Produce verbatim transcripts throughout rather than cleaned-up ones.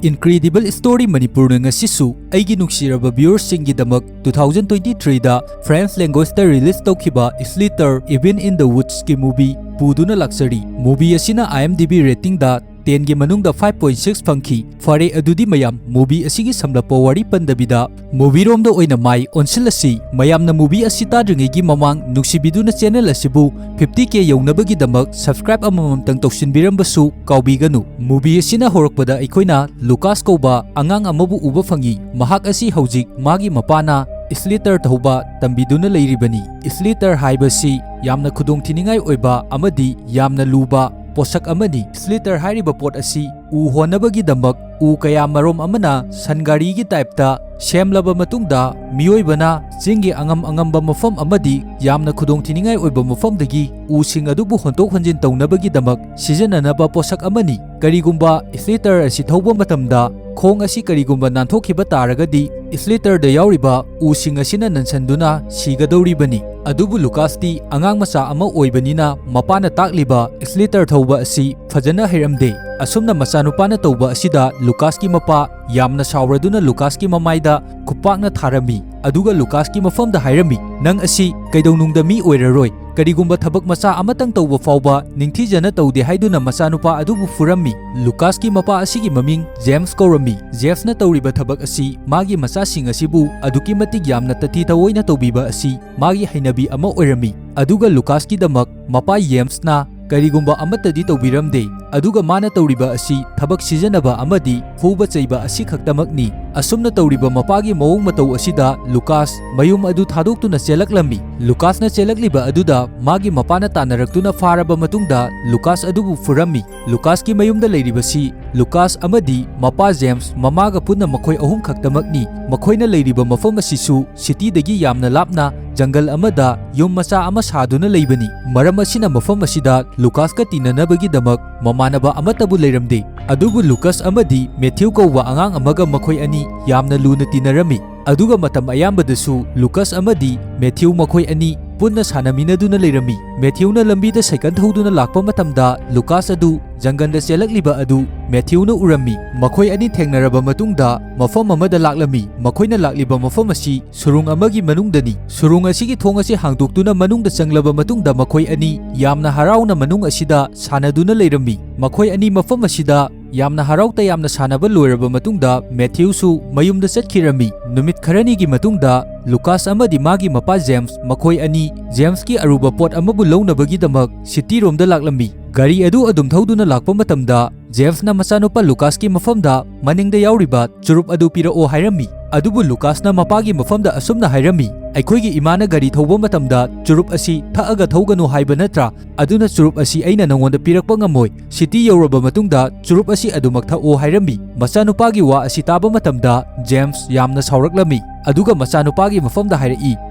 Incredible Story ꯃꯅꯤꯄꯨꯔꯅ ꯉꯁꯤꯁꯨ ꯑꯩꯒꯤ ꯅꯨꯡꯁꯤꯔꯕ viewersꯁꯤꯡꯒꯤꯗꯃꯛ two thousand twenty-threeꯗ French languageꯇ release ꯇꯧꯈꯤꯕ Slither Even in the Woodsꯀꯤ movie ꯄꯨꯗꯨꯅ ꯂꯥꯛꯆꯔꯤ꯫ Movie ꯑꯁꯤꯅ IMDb ratingꯗ tenꯒꯤ ꯃꯅꯨꯡꯗ five point six ꯐꯪꯈꯤ꯫ ꯐꯔꯦ, ꯑꯗꯨꯗꯤ ꯃꯌꯥꯝ movie ꯑꯁꯤꯒꯤ ꯁꯝꯂꯞꯄ ꯋꯥꯔꯤ ꯄꯟꯗꯕꯤꯗ movieꯔꯣꯝꯗ ꯑꯣꯏꯅ ꯃꯥꯏ ꯑꯣꯟꯁꯤꯜꯂꯁꯤ꯫ ꯃꯌꯥꯝꯅ movie ꯑꯁꯤ ꯇꯥꯗ꯭ꯔꯤꯉꯩꯒꯤ ꯃꯃꯥꯡ ꯅꯨꯡꯁꯤꯕꯤꯗꯨꯅ channel ꯑꯁꯤꯕꯨ fifty K ꯌꯧꯅꯕꯒꯤꯗꯃꯛ subscribe ꯑꯃꯃꯝꯇꯪ ꯇꯧꯁꯤꯟꯕꯤꯔꯝꯕꯁꯨ ꯀꯥꯎꯕꯤꯒꯅꯨ꯫ Movie ꯑꯁꯤꯅ ꯍꯧꯔꯛꯄꯗ ꯑꯩꯈꯣꯏꯅ ꯂꯨꯀꯥꯁ ꯀꯧꯕ ꯑꯉꯥꯡ ꯑꯃꯕꯨ ꯎꯕ ꯐꯪꯏ꯫ ꯃꯍꯥꯛ ꯑꯁꯤ ꯍꯧꯖꯤꯛ ꯃꯥꯒꯤ ꯃꯄꯥꯅ Slither ꯊꯧꯕ ꯇꯝꯕꯤꯗꯨꯅ ꯂꯩꯔꯤꯕꯅꯤ꯫ Slither ꯍꯥꯏꯕꯁꯤ ꯌꯥꯝꯅ ꯈꯨꯗꯣꯡꯊꯤꯅꯤꯡꯉꯥꯏ ꯑꯣꯏꯕ ꯑꯃꯗꯤ ꯌꯥꯝꯅ ꯂꯨꯕ ꯄꯣꯠꯁꯛ ꯑꯃꯅꯤ꯫ Slither ꯍꯥꯏꯔꯤꯕ ꯄꯣꯠ ꯑꯁꯤ ꯎ ꯍꯣꯟꯅꯕꯒꯤꯗꯃꯛ ꯎ ꯀꯌꯥ ꯃꯔꯨꯝ ꯑꯃꯅ ꯁꯟꯒꯥꯔꯤꯒꯤ typeꯇ ꯁꯦꯝꯂꯕ ꯃꯇꯨꯡꯗ, ꯃꯤꯑꯣꯏꯕꯅ ꯆꯤꯡꯒꯤ ꯑꯉꯝ ꯑꯉꯝꯕ ꯃꯐꯝ ꯑꯃꯗꯤ ꯌꯥꯝꯅ ꯈꯨꯗꯣꯡꯊꯤꯅꯤꯡꯉꯥꯏ ꯑꯣꯏꯕ ꯃꯐꯝꯗꯒꯤ ꯎꯁꯤꯡ ꯑꯗꯨꯕꯨ ꯍꯣꯟꯗꯣꯛ ꯍꯣꯟꯖꯤꯟ ꯇꯧꯅꯕꯒꯤꯗꯃꯛ ꯁꯤꯖꯤꯟꯅꯅꯕ ꯄꯣꯠꯁꯛ ꯑꯃꯅꯤ꯫ ꯀꯔꯤꯒꯨꯝꯕ Slither ꯑꯁꯤ ꯊꯧꯕ ꯃꯇꯝꯗ ꯈꯣꯡ ꯑꯁꯤ ꯀꯔꯤꯒꯨꯝꯕ ꯅꯥꯟꯊꯣꯛꯈꯤꯕ ꯇꯥꯔꯒꯗꯤ, Slitherꯗ ꯌꯥꯎꯔꯤꯕ ꯎꯁꯤꯡ ꯑꯁꯤꯅ ꯅꯟꯁꯟꯗꯨꯅ ꯁꯤꯒꯗꯧꯔꯤꯕꯅꯤ꯫ ꯑꯗꯨꯕꯨ ꯂꯨꯀꯥꯁꯇꯤ ꯑꯉꯥꯡ ꯃꯆꯥ ꯑꯃ ꯑꯣꯏꯕꯅꯤꯅ, ꯃꯄꯥꯅ ꯇꯥꯛꯂꯤꯕ Slither ꯊꯧꯕ ꯑꯁꯤ ꯐꯖꯅ ꯍꯩꯔꯝꯗꯦ꯫ ꯑꯁꯨꯝꯅ ꯃꯆꯥꯅꯨꯄꯥꯅ ꯇꯧꯕ ꯑꯁꯤꯗ ꯂꯨꯀꯥꯁꯀꯤ ꯃꯄꯥ ꯌꯥꯝꯅ ꯁꯥꯎꯔꯗꯨꯅ ꯂꯨꯀꯥꯁꯀꯤ ꯃꯃꯥꯏꯗ ꯈꯨꯄꯥꯛꯅ ꯊꯥꯔꯝꯃꯤ꯫ ꯑꯗꯨꯒ ꯂꯨꯀꯥꯁꯀꯤ ꯃꯐꯝꯗ ꯍꯥꯏꯔꯝꯃꯤ, "ꯅꯪ ꯑꯁꯤ ꯀꯩꯗꯧꯅꯨꯡꯗ ꯃꯤ ꯑꯣꯏꯔꯔꯣꯏ"꯫ ꯀꯔꯤꯒꯨꯝꯕ ꯊꯕꯛ ꯃꯆꯥ ꯑꯃꯇꯪ ꯇꯧꯕ ꯐꯥꯎꯕ ꯅꯤꯡꯊꯤꯖꯅ ꯇꯧꯗꯦ ꯍꯥꯏꯗꯨꯅ ꯃꯆꯥꯅꯨꯄꯥ ꯑꯗꯨꯕꯨ ꯐꯨꯔꯝꯃꯤ꯫ ꯂꯨꯀꯥꯁꯀꯤ ꯃꯄꯥ ꯑꯁꯤꯒꯤ ꯃꯃꯤꯡ ꯖꯦꯝꯁ ꯀꯧꯔꯝꯃꯤ꯫ ꯖꯦꯝꯁꯅ ꯇꯧꯔꯤꯕ ꯊꯕꯛ ꯑꯁꯤ ꯃꯥꯒꯤ ꯃꯆꯥꯁꯤꯡ ꯑꯁꯤꯕꯨ ꯑꯗꯨꯛꯀꯤ ꯃꯇꯤꯛ ꯌꯥꯝꯅ ꯇꯊꯤ ꯇꯑꯣꯏꯅ ꯇꯧꯕꯤꯕ ꯑꯁꯤ ꯃꯥꯒꯤ ꯍꯩꯅꯕꯤ ꯑꯃ ꯑꯣꯏꯔꯝꯃꯤ꯫ ꯑꯗꯨꯒ ꯂꯨꯀꯥꯁꯀꯤꯗꯃꯛ ꯃꯄꯥ ꯖꯦꯝꯁꯅ ꯀꯔꯤꯒꯨꯝꯕ ꯑꯃꯠꯇꯗꯤ ꯇꯧꯕꯤꯔꯝꯗꯦ꯫ ꯑꯗꯨꯒ ꯃꯥꯅ ꯇꯧꯔꯤꯕ ꯑꯁꯤ ꯊꯕꯛ ꯁꯤꯖꯤꯟꯅꯕ ꯑꯃꯗꯤ ꯐꯨꯕ ꯆꯩꯕ ꯑꯁꯤ ꯈꯛꯇꯃꯛꯅꯤ꯫ ꯑꯁꯨꯝꯅ ꯇꯧꯔꯤꯕ ꯃꯄꯥꯒꯤ ꯃꯑꯣꯡ ꯃꯇꯧ ꯑꯁꯤꯗ ꯂꯨꯀꯥꯁ ꯃꯌꯨꯝ ꯑꯗꯨ ꯊꯥꯗꯣꯛꯇꯨꯅ ꯆꯦꯜꯂꯛꯂꯝꯃꯤ꯫ ꯂꯨꯀꯥꯁꯅ ꯆꯦꯜꯂꯛꯂꯤꯕ ꯑꯗꯨꯗ ꯃꯥꯒꯤ ꯃꯄꯥꯅ ꯇꯥꯟꯅꯔꯛꯇꯨꯅ ꯐꯥꯔꯕ ꯃꯇꯨꯡꯗ ꯂꯨꯀꯥꯁ ꯑꯗꯨꯕꯨ ꯐꯨꯔꯝꯃꯤ꯫ ꯂꯨꯀꯥꯁꯀꯤ ꯃꯌꯨꯝꯗ ꯂꯩꯔꯤꯕꯁꯤ ꯂꯨꯀꯥꯁ ꯑꯃꯗꯤ ꯃꯄꯥ ꯖꯦꯝꯁ, ꯃꯃꯥꯒ ꯄꯨꯟꯅ ꯃꯈꯣꯏ ꯑꯍꯨꯝ ꯈꯛꯇꯃꯛꯅꯤ꯫ ꯃꯈꯣꯏꯅ ꯂꯩꯔꯤꯕ ꯃꯐꯝ ꯑꯁꯤꯁꯨ cityꯗꯒꯤ ꯌꯥꯝꯅ ꯂꯥꯞꯅ ꯖꯪꯒꯜ ꯑꯃꯗ ꯌꯨꯝ ꯃꯆꯥ ꯑꯃ ꯁꯥꯗꯨꯅ ꯂꯩꯕꯅꯤ꯫ ꯃꯔꯝ ꯑꯁꯤꯅ ꯃꯐꯝ ꯑꯁꯤꯗ ꯂꯨꯀꯥꯁꯀ ꯇꯤꯟꯅꯅꯕꯒꯤꯗꯃꯛ ꯃꯃꯥꯟꯅꯕ ꯑꯃꯠꯇꯕꯨ ꯂꯩꯔꯝꯗꯦ꯫ ꯑꯗꯨꯕꯨ ꯂꯨꯀꯥꯁ ꯑꯃꯗꯤ ꯃꯦꯊ꯭ꯌꯨ ꯀꯧꯕ ꯑꯉꯥꯡ ꯑꯃꯒ ꯃꯈꯣꯏ ꯑꯅꯤ ꯌꯥꯝꯅ ꯂꯨꯅ ꯇꯤꯟꯅꯔꯝꯃꯤ꯫ ꯑꯗꯨꯒ ꯃꯇꯝ ꯑꯌꯥꯝꯕꯗꯁꯨ ꯂꯨꯀꯥꯁ ꯑꯃꯗꯤ ꯃꯦꯊ꯭ꯌꯨ ꯃꯈꯣꯏ ꯑꯅꯤ ꯄꯨꯟꯅ ꯁꯥꯟꯅꯃꯤꯟꯅꯗꯨꯅ ꯂꯩꯔꯝꯃꯤ꯫ ꯃꯦꯊ꯭ꯌꯨꯅ ꯂꯝꯕꯤꯗ ꯁꯥꯏꯀꯜ ꯊꯧꯗꯨꯅ ꯂꯥꯛꯄ ꯃꯇꯝꯗ ꯂꯨꯀꯥꯁ ꯑꯗꯨ ꯖꯪꯒꯜꯗ ꯆꯦꯜꯂꯛꯂꯤꯕ ꯑꯗꯨ ꯃꯦꯊ꯭ꯌꯨꯅ ꯎꯔꯝꯃꯤ꯫ ꯃꯈꯣꯏ ꯑꯅꯤ ꯊꯦꯡꯅꯔꯕ ꯃꯇꯨꯡꯗ ꯃꯐꯝ ꯑꯃꯗ ꯂꯥꯛꯂꯝꯃꯤ꯫ ꯃꯈꯣꯏꯅ ꯂꯥꯛꯂꯤꯕ ꯃꯐꯝ ꯑꯁꯤ ꯁꯨꯔꯨꯡ ꯑꯃꯒꯤ ꯃꯅꯨꯡꯗꯅꯤ꯫ ꯁꯨꯔꯨꯡ ꯑꯁꯤꯒꯤ ꯊꯣꯡ ꯑꯁꯤ ꯍꯥꯡꯗꯣꯛꯇꯨꯅ ꯃꯅꯨꯡꯗ ꯆꯪꯂꯕ ꯃꯇꯨꯡꯗ ꯃꯈꯣꯏ ꯑꯅꯤ ꯌꯥꯝꯅ ꯍꯔꯥꯎꯅ ꯃꯅꯨꯡ ꯑꯁꯤꯗ ꯁꯥꯟꯅꯗꯨꯅ ꯂꯩꯔꯝꯃꯤ꯫ ꯃꯈꯣꯏ ꯑꯅꯤ ꯃꯐꯝ ꯑꯁꯤꯗ ꯌꯥꯝꯅ ꯍꯔꯥꯎ ꯇꯌꯥꯝꯅ ꯁꯥꯟꯅꯕ ꯂꯣꯏꯔꯕ ꯃꯇꯨꯡꯗ ꯃꯦꯊ꯭ꯌꯨꯁꯨ ꯃꯌꯨꯝꯗ ꯆꯠꯈꯤꯔꯝꯃꯤ꯫ ꯅꯨꯃꯤꯠ ꯈꯔꯅꯤꯒꯤ ꯃꯇꯨꯡꯗ ꯂꯨꯀꯥꯁ ꯑꯃꯗꯤ ꯃꯥꯒꯤ ꯃꯄꯥ ꯖꯦꯝꯁ, ꯃꯈꯣꯏ ꯑꯅꯤ ꯖꯦꯝꯁꯀꯤ ꯑꯔꯨꯕ ꯄꯣꯠ ꯑꯃꯕꯨ ꯂꯧꯅꯕꯒꯤꯗꯃꯛ ꯁꯤꯇꯤꯔꯣꯝꯗ ꯂꯥꯛꯂꯝꯃꯤ꯫ ꯒꯥꯔꯤ ꯑꯗꯨ ꯑꯗꯨꯝ ꯊꯧꯗꯨꯅ ꯂꯥꯛꯄ ꯃꯇꯝꯗ ꯖꯦꯝꯁꯅ ꯃꯆꯥꯅꯨꯄꯥ ꯂꯨꯀꯥꯁꯀꯤ ꯃꯐꯝꯗ ꯃꯅꯤꯡꯗ ꯌꯥꯎꯔꯤꯕ ꯆꯨꯔꯨꯞ ꯑꯗꯨ ꯄꯤꯔꯛꯑꯣ ꯍꯥꯏꯔꯝꯃꯤ꯫ ꯑꯗꯨꯕꯨ ꯂꯨꯀꯥꯁꯅ ꯃꯄꯥꯒꯤ ꯃꯐꯝꯗ ꯑꯁꯨꯝꯅ ꯍꯥꯏꯔꯝꯃꯤ, "ꯑꯩꯈꯣꯏꯒꯤ ꯏꯃꯥꯅ ꯒꯥꯔꯤ ꯊꯧꯕ ꯃꯇꯝꯗ ꯆꯨꯔꯨꯞ ꯑꯁꯤ ꯊꯛꯑꯒ ꯊꯧꯒꯅꯨ ꯍꯥꯏꯕ ꯅꯠꯇ꯭ꯔꯥ? ꯑꯗꯨꯅ ꯆꯨꯔꯨꯞ ꯑꯁꯤ ꯑꯩꯅ ꯅꯉꯣꯟꯗ ꯄꯤꯔꯛꯄ ꯉꯝꯃꯣꯏ꯫ ꯁꯤꯇꯤ ꯌꯧꯔꯕ ꯃꯇꯨꯡꯗ ꯆꯨꯔꯨꯞ ꯑꯁꯤ ꯑꯗꯨꯃꯛ ꯊꯛꯑꯣ" ꯍꯥꯏꯔꯝꯃꯤ꯫ ꯃꯆꯥꯅꯨꯄꯥꯒꯤ ꯋꯥ ꯑꯁꯤ ꯇꯥꯕ ꯃꯇꯝꯗ ꯖꯦꯝꯁ ꯌꯥꯝꯅ ꯁꯥꯎꯔꯛꯂꯝꯃꯤ꯫ ꯑꯗꯨꯒ ꯃꯆꯥꯅꯨꯄꯥꯒꯤ ꯃꯐꯝꯗ ꯍꯥꯏꯔꯛꯏ,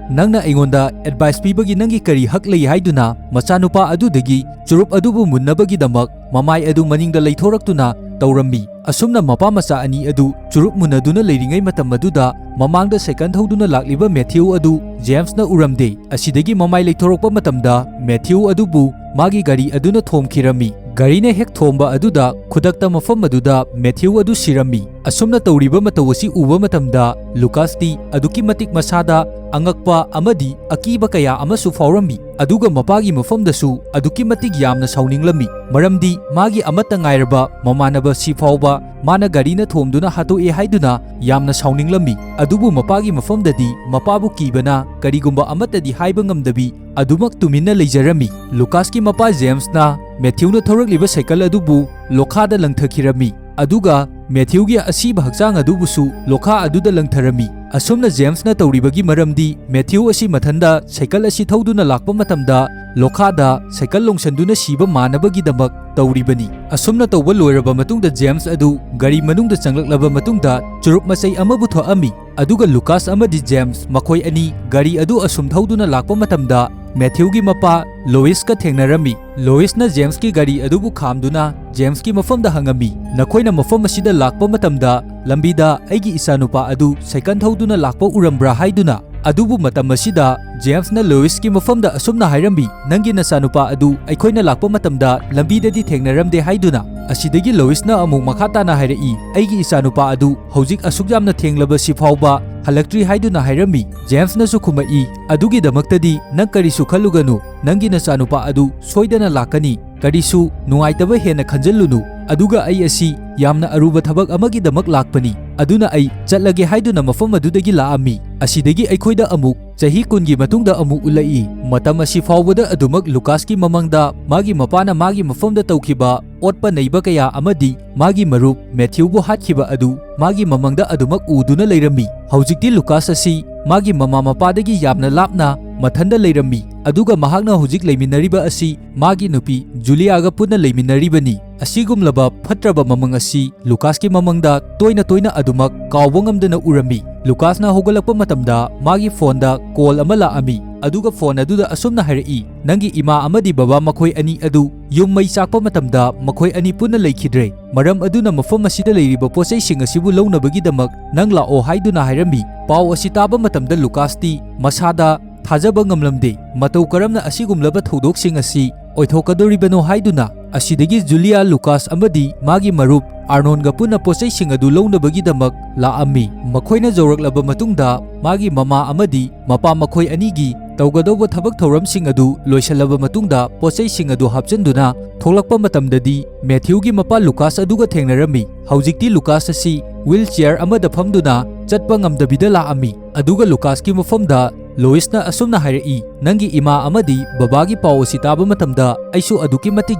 "ꯅꯪꯅ ꯑꯩꯉꯣꯟꯗ ꯑꯦꯗꯚꯥꯏꯁ ꯄꯤꯕꯒꯤ ꯅꯪꯒꯤ ꯀꯔꯤ ꯍꯛ ꯂꯩ?" ꯍꯥꯏꯗꯨꯅ ꯃꯆꯥꯅꯨꯄꯥ ꯑꯗꯨꯗꯒꯤ ꯆꯨꯔꯨꯞ ꯑꯗꯨꯕꯨ ꯃꯨꯟꯅꯕꯒꯤꯗꯃꯛ ꯃꯃꯥꯏ ꯑꯗꯨ ꯃꯅꯤꯡꯗ ꯂꯩꯊꯣꯔꯛꯇꯨꯅ ꯇꯧꯔꯝꯃꯤ꯫ ꯑꯁꯨꯝꯅ ꯃꯄꯥ ꯃꯆꯥ ꯑꯅꯤ ꯑꯗꯨ ꯆꯨꯔꯨꯞ ꯃꯨꯟꯅꯗꯨꯅ ꯂꯩꯔꯤꯉꯩ ꯃꯇꯝ ꯑꯗꯨꯗ ꯃꯃꯥꯡꯗ ꯁꯥꯏꯀꯜ ꯊꯧꯗꯨꯅ ꯂꯥꯛꯂꯤꯕ ꯃꯦꯊ꯭ꯌꯨ ꯑꯗꯨ ꯖꯦꯝꯁꯅ ꯎꯔꯝꯗꯦ꯫ ꯑꯁꯤꯗꯒꯤ ꯃꯃꯥꯏ ꯂꯩꯊꯣꯔꯛꯄ ꯃꯇꯝꯗ ꯃꯦꯊ꯭ꯌꯨ ꯑꯗꯨꯕꯨ ꯃꯥꯒꯤ ꯒꯥꯔꯤ ꯑꯗꯨꯅ ꯊꯣꯝꯈꯤꯔꯝꯃꯤ꯫ ꯒꯥꯔꯤꯅ ꯍꯦꯛ ꯊꯣꯝꯕ ꯑꯗꯨꯗ ꯈꯨꯗꯛꯇ ꯃꯐꯝ ꯑꯗꯨꯗ ꯃꯦꯊ꯭ꯌꯨ ꯑꯗꯨ ꯁꯤꯔꯝꯃꯤ꯫ ꯑꯁꯨꯝꯅ ꯇꯧꯔꯤꯕ ꯃꯇꯧ ꯑꯁꯤ ꯎꯕ ꯃꯇꯝꯗ ꯂꯨꯀꯥꯁꯇꯤ ꯑꯗꯨꯛꯀꯤ ꯃꯇꯤꯛ ꯃꯁꯥꯗ ꯑꯉꯛꯄ ꯑꯃꯗꯤ ꯑꯀꯤꯕ ꯀꯌꯥ ꯑꯃꯁꯨ ꯐꯥꯎꯔꯝꯃꯤ꯫ ꯑꯗꯨꯒ ꯃꯄꯥꯒꯤ ꯃꯐꯝꯗꯁꯨ ꯑꯗꯨꯛꯀꯤ ꯃꯇꯤꯛ ꯌꯥꯝꯅ ꯁꯥꯎꯅꯤꯡꯂꯝꯃꯤ, ꯃꯔꯝꯗꯤ ꯃꯥꯒꯤ ꯑꯃꯠꯇ ꯉꯥꯏꯔꯕ ꯃꯃꯥꯟꯅꯕ ꯁꯤ ꯐꯥꯎꯕ ꯃꯥꯅ ꯒꯥꯔꯤꯅ ꯊꯣꯝꯗꯨꯅ ꯍꯥꯠꯇꯣꯛꯑꯦ ꯍꯥꯏꯗꯨꯅ ꯌꯥꯝꯅ ꯁꯥꯎꯅꯤꯡꯂꯝꯃꯤ꯫ ꯑꯗꯨꯕꯨ ꯃꯄꯥꯒꯤ ꯃꯐꯝꯗꯗꯤ ꯃꯄꯥꯕꯨ ꯀꯤꯕꯅ ꯀꯔꯤꯒꯨꯝꯕ ꯑꯃꯠꯇꯗꯤ ꯍꯥꯏꯕ ꯉꯝꯗꯕꯤ ꯑꯗꯨꯃꯛ ꯇꯨꯃꯤꯟꯅ ꯂꯩꯖꯔꯝꯃꯤ꯫ ꯂꯨꯀꯥꯁꯀꯤ ꯃꯄꯥ ꯖꯦꯝꯁꯅ ꯃꯦꯊ꯭ꯌꯨꯅ ꯊꯧꯔꯛꯂꯤꯕ ꯁꯥꯏꯀꯜ ꯑꯗꯨꯕꯨ ꯂꯣꯈꯥꯗ ꯂꯪꯊꯈꯤꯔꯝꯃꯤ꯫ ꯑꯗꯨꯒ ꯃꯦꯊ꯭ꯌꯨꯒꯤ ꯑꯁꯤꯕ ꯍꯛꯆꯥꯡ ꯑꯗꯨꯕꯨꯁꯨ ꯂꯣꯈꯥ ꯑꯗꯨꯗ ꯂꯪꯊꯔꯝꯃꯤ꯫ ꯑꯁꯨꯝꯅ ꯖꯦꯝꯁꯅ ꯇꯧꯔꯤꯕꯒꯤ ꯃꯔꯝꯗꯤ ꯃꯦꯊ꯭ꯌꯨ ꯑꯁꯤ ꯃꯊꯟꯗ ꯁꯥꯏꯀꯜ ꯑꯁꯤ ꯊꯧꯗꯨꯅ ꯂꯥꯛꯄ ꯃꯇꯝꯗ ꯂꯣꯈꯥꯗ ꯁꯥꯏꯀꯜ ꯂꯣꯡꯁꯟꯗꯨꯅ ꯁꯤꯕ ꯃꯥꯟꯅꯕꯒꯤꯗꯃꯛ ꯇꯧꯔꯤꯕꯅꯤ꯫ ꯑꯁꯨꯝꯅ ꯇꯧꯕ ꯂꯣꯏꯔꯕ ꯃꯇꯨꯡꯗ ꯖꯦꯝꯁ ꯑꯗꯨ ꯒꯥꯔꯤ ꯃꯅꯨꯡꯗ ꯆꯪꯂꯛꯂꯕ ꯃꯇꯨꯡꯗ ꯆꯨꯔꯨꯞ ꯃꯆꯩ ꯑꯃꯕꯨ ꯊꯛꯑꯝꯃꯤ꯫ ꯑꯗꯨꯒ ꯂꯨꯀꯥꯁ ꯑꯃꯗꯤ ꯖꯦꯝꯁ ꯃꯈꯣꯏ ꯑꯅꯤ ꯒꯥꯔꯤ ꯑꯗꯨ ꯑꯁꯨꯝ ꯊꯧꯗꯨꯅ ꯂꯥꯛꯄ ꯃꯇꯝꯗ ꯃꯦꯊ꯭ꯌꯨꯒꯤ ꯃꯄꯥ ꯂꯣꯏꯁꯀ ꯊꯦꯡꯅꯔꯝꯃꯤ꯫ ꯂꯣꯏꯁꯅ ꯖꯦꯝꯁꯀꯤ ꯒꯥꯔꯤ ꯑꯗꯨꯕꯨ ꯈꯥꯝꯗꯨꯅ ꯖꯦꯝꯁꯀꯤ ꯃꯐꯝꯗ ꯍꯪꯉꯝꯃꯤ, "ꯅꯈꯣꯏꯅ ꯃꯐꯝ ꯑꯁꯤꯗ ꯂꯥꯛꯄ ꯃꯇꯝꯗ ꯂꯝꯕꯤꯗ ꯑꯩꯒꯤ ꯏꯆꯥꯅꯨꯄꯥ ꯑꯗꯨ ꯁꯥꯏꯀꯜ ꯊꯧꯗꯨꯅ ꯂꯥꯛꯄ ꯎꯔꯝꯕ꯭ꯔꯥ?" ꯍꯥꯏꯗꯨꯅ꯫ ꯑꯗꯨꯕꯨ ꯃꯇꯝ ꯑꯁꯤꯗ ꯖꯦꯝꯁꯅ ꯂꯣꯏꯁꯀꯤ ꯃꯐꯝꯗ ꯑꯁꯨꯝꯅ ꯍꯥꯏꯔꯝꯃꯤ, "ꯅꯪꯒꯤ ꯅꯆꯥꯅꯨꯄꯥ ꯑꯗꯨ ꯑꯩꯈꯣꯏꯅ ꯂꯥꯛꯄ ꯃꯇꯝꯗ ꯂꯝꯕꯤꯗꯗꯤ ꯊꯦꯡꯅꯔꯝꯗꯦ" ꯍꯥꯏꯗꯨꯅ꯫ ꯑꯁꯤꯗꯒꯤ ꯂꯣꯏꯁꯅ ꯑꯃꯨꯛ ꯃꯈꯥ ꯇꯥꯅ ꯍꯥꯏꯔꯛꯏ, "ꯑꯩꯒꯤ ꯏꯆꯥꯅꯨꯄꯥ ꯑꯗꯨ ꯍꯧꯖꯤꯛ ꯑꯁꯨꯛ ꯌꯥꯝꯅ ꯊꯦꯡꯂꯕꯁꯤ ꯐꯥꯎꯕ ꯍꯜꯂꯛꯇ꯭ꯔꯤ" ꯍꯥꯏꯗꯨꯅ ꯍꯥꯏꯔꯝꯃꯤ꯫ ꯖꯦꯝꯁꯅꯁꯨ ꯈꯨꯝꯃꯛꯏ, "ꯑꯗꯨꯒꯤꯗꯃꯛꯇꯗꯤ ꯅꯪ ꯀꯔꯤꯁꯨ ꯈꯜꯂꯨꯒꯅꯨ, ꯅꯪꯒꯤ ꯅꯆꯥꯅꯨꯄꯥ ꯑꯗꯨ ꯁꯣꯏꯗꯅ ꯂꯥꯛꯀꯅꯤ꯫ ꯀꯔꯤꯁꯨ ꯅꯨꯡꯉꯥꯏꯇꯕ ꯍꯦꯟꯅ ꯈꯟꯖꯜꯂꯨꯅꯨ꯫ ꯑꯗꯨꯒ ꯑꯩ ꯑꯁꯤ ꯌꯥꯝꯅ ꯑꯔꯨꯕ ꯊꯕꯛ ꯑꯃꯒꯤꯗꯃꯛ ꯂꯥꯛꯄꯅꯤ, ꯑꯗꯨꯅ ꯑꯩ ꯆꯠꯂꯒꯦ" ꯍꯥꯏꯗꯨꯅ ꯃꯐꯝ ꯑꯗꯨꯗꯒꯤ ꯂꯥꯛꯑꯝꯃꯤ꯫ ꯑꯁꯤꯗꯒꯤ ꯑꯩꯈꯣꯏꯗ ꯑꯃꯨꯛ ꯆꯍꯤ ꯀꯨꯟꯒꯤ ꯃꯇꯨꯡꯗ ꯑꯃꯨꯛ ꯎꯠꯂꯛꯏ꯫ ꯃꯇꯝ ꯑꯁꯤ ꯐꯥꯎꯕꯗ ꯑꯗꯨꯃꯛ ꯂꯨꯀꯥꯁꯀꯤ ꯃꯃꯥꯡꯗ ꯃꯥꯒꯤ ꯃꯄꯥꯅ ꯃꯥꯒꯤ ꯃꯐꯝꯗ ꯇꯧꯈꯤꯕ ꯑꯣꯠꯄ ꯅꯩꯕ ꯀꯌꯥ ꯑꯃꯗꯤ ꯃꯥꯒꯤ ꯃꯔꯨꯞ ꯃꯦꯊ꯭ꯌꯨꯕꯨ ꯍꯥꯠꯈꯤꯕ ꯑꯗꯨ ꯃꯥꯒꯤ ꯃꯃꯥꯡꯗ ꯑꯗꯨꯃꯛ ꯎꯗꯨꯅ ꯂꯩꯔꯝꯃꯤ꯫ ꯍꯧꯖꯤꯛꯇꯤ ꯂꯨꯀꯥꯁ ꯑꯁꯤ ꯃꯥꯒꯤ ꯃꯃꯥ ꯃꯄꯥꯗꯒꯤ ꯌꯥꯝꯅ ꯂꯥꯞꯅ ꯃꯊꯟꯗ ꯂꯩꯔꯝꯃꯤ, ꯑꯗꯨꯒ ꯃꯍꯥꯛꯅ ꯍꯧꯖꯤꯛ ꯂꯩꯃꯤꯟꯅꯔꯤꯕ ꯑꯁꯤ ꯃꯥꯒꯤ ꯅꯨꯄꯤ ꯖꯨꯂꯤꯌꯥꯒ ꯄꯨꯟꯅ ꯂꯩꯃꯤꯟꯅꯔꯤꯕꯅꯤ꯫ ꯑꯁꯤꯒꯨꯝꯂꯕ ꯐꯠꯇ꯭ꯔꯕ ꯃꯃꯪ ꯑꯁꯤ ꯂꯨꯀꯥꯁꯀꯤ ꯃꯃꯪꯗ ꯇꯣꯏꯅ ꯇꯣꯏꯅ ꯑꯗꯨꯃꯛ ꯀꯥꯎꯕ ꯉꯝꯗꯅ ꯎꯔꯝꯃꯤ꯫ ꯂꯨꯀꯥꯁꯅ ꯍꯧꯒꯠꯂꯛꯄ ꯃꯇꯝꯗ ꯃꯥꯒꯤ ꯐꯣꯟꯗ ꯀꯣꯜ ꯑꯃ ꯂꯥꯛꯑꯝꯃꯤ, ꯑꯗꯨꯒ ꯐꯣꯟ ꯑꯗꯨꯗ ꯑꯁꯨꯝꯅ ꯍꯥꯏꯔꯛꯏ, "ꯅꯪꯒꯤ ꯏꯃꯥ ꯑꯃꯗꯤ ꯕꯕꯥ ꯃꯈꯣꯏ ꯑꯅꯤ ꯑꯗꯨ ꯌꯨꯝ ꯃꯩ ꯆꯥꯛꯄ ꯃꯇꯝꯗ ꯃꯈꯣꯏ ꯑꯅꯤ ꯄꯨꯟꯅ ꯂꯩꯈꯤꯗ꯭ꯔꯦ꯫ ꯃꯔꯝ ꯑꯗꯨꯅ ꯃꯐꯝ ꯑꯁꯤꯗ ꯂꯩꯔꯤꯕ ꯄꯣꯠꯆꯩꯁꯤꯡ ꯑꯁꯤꯕꯨ ꯂꯧꯅꯕꯒꯤꯗꯃꯛ ꯅꯪ ꯂꯥꯛꯑꯣ" ꯍꯥꯏꯗꯨꯅ ꯍꯥꯏꯔꯝꯃꯤ꯫ ꯄꯥꯎ ꯑꯁꯤ ꯇꯥꯕ ꯃꯇꯝꯗ ꯂꯨꯀꯥꯁꯇꯤ ꯃꯁꯥꯗ ꯊꯥꯖꯕ ꯉꯝꯂꯝꯗꯦ꯫ ꯃꯇꯧ ꯀꯔꯝꯅ ꯑꯁꯤꯒꯨꯝꯂꯕ ꯊꯧꯗꯣꯛꯁꯤꯡ ꯑꯁꯤ ꯑꯣꯏꯊꯣꯛꯀꯗꯧꯔꯤꯕꯅꯣ ꯍꯥꯏꯗꯨꯅ꯫ ꯑꯁꯤꯗꯒꯤ ꯖꯨꯂꯤꯌꯥ, ꯂꯨꯀꯥꯁ ꯑꯃꯗꯤ ꯃꯥꯒꯤ ꯃꯔꯨꯞ ꯑꯥꯔꯅꯣꯟꯒ ꯄꯨꯟꯅ ꯄꯣꯠꯆꯩꯁꯤꯡ ꯑꯗꯨ ꯂꯧꯅꯕꯒꯤꯗꯃꯛ ꯂꯥꯛꯑꯝꯃꯤ꯫ ꯃꯈꯣꯏꯅ ꯌꯧꯔꯛꯂꯕ ꯃꯇꯨꯡꯗ ꯃꯥꯒꯤ ꯃꯃꯥ ꯑꯃꯗꯤ ꯃꯄꯥ ꯃꯈꯣꯏ ꯑꯅꯤꯒꯤ ꯇꯧꯒꯗꯧꯕ ꯊꯕꯛ ꯊꯧꯔꯝꯁꯤꯡ ꯑꯗꯨ ꯂꯣꯏꯁꯤꯜꯂꯕ ꯃꯇꯨꯡꯗ ꯄꯣꯠꯆꯩꯁꯤꯡ ꯑꯗꯨ ꯍꯥꯞꯆꯤꯟꯗꯨꯅ ꯊꯣꯛꯂꯛꯄ ꯃꯇꯝꯗꯗꯤ ꯃꯦꯊ꯭ꯌꯨꯒꯤ ꯃꯄꯥ ꯂꯨꯀꯥꯁ ꯑꯗꯨꯒ ꯊꯦꯡꯅꯔꯝꯃꯤ꯫ ꯍꯧꯖꯤꯛꯇꯤ ꯂꯨꯀꯥꯁ ꯑꯁꯤ ꯋꯤꯜ ꯆꯤꯌꯔ ꯑꯃꯗ ꯐꯝꯗꯨꯅ ꯆꯠꯄ ꯉꯝꯗꯕꯤꯗ ꯂꯥꯛꯑꯝꯃꯤ꯫ ꯑꯗꯨꯒ ꯂꯨꯀꯥꯁꯀꯤ ꯃꯐꯝꯗ ꯂꯣꯏꯁꯅ ꯑꯁꯨꯝꯅ ꯍꯥꯏꯔꯛꯏ, "ꯅꯪꯒꯤ ꯏꯃꯥ ꯑꯃꯗꯤ ꯕꯕꯥꯒꯤ ꯄꯥꯎ ꯑꯁꯤ ꯇꯥꯕ ꯃꯇꯝꯗ ꯑꯩꯁꯨ ꯑꯗꯨꯛꯀꯤ ꯃꯇꯤꯛ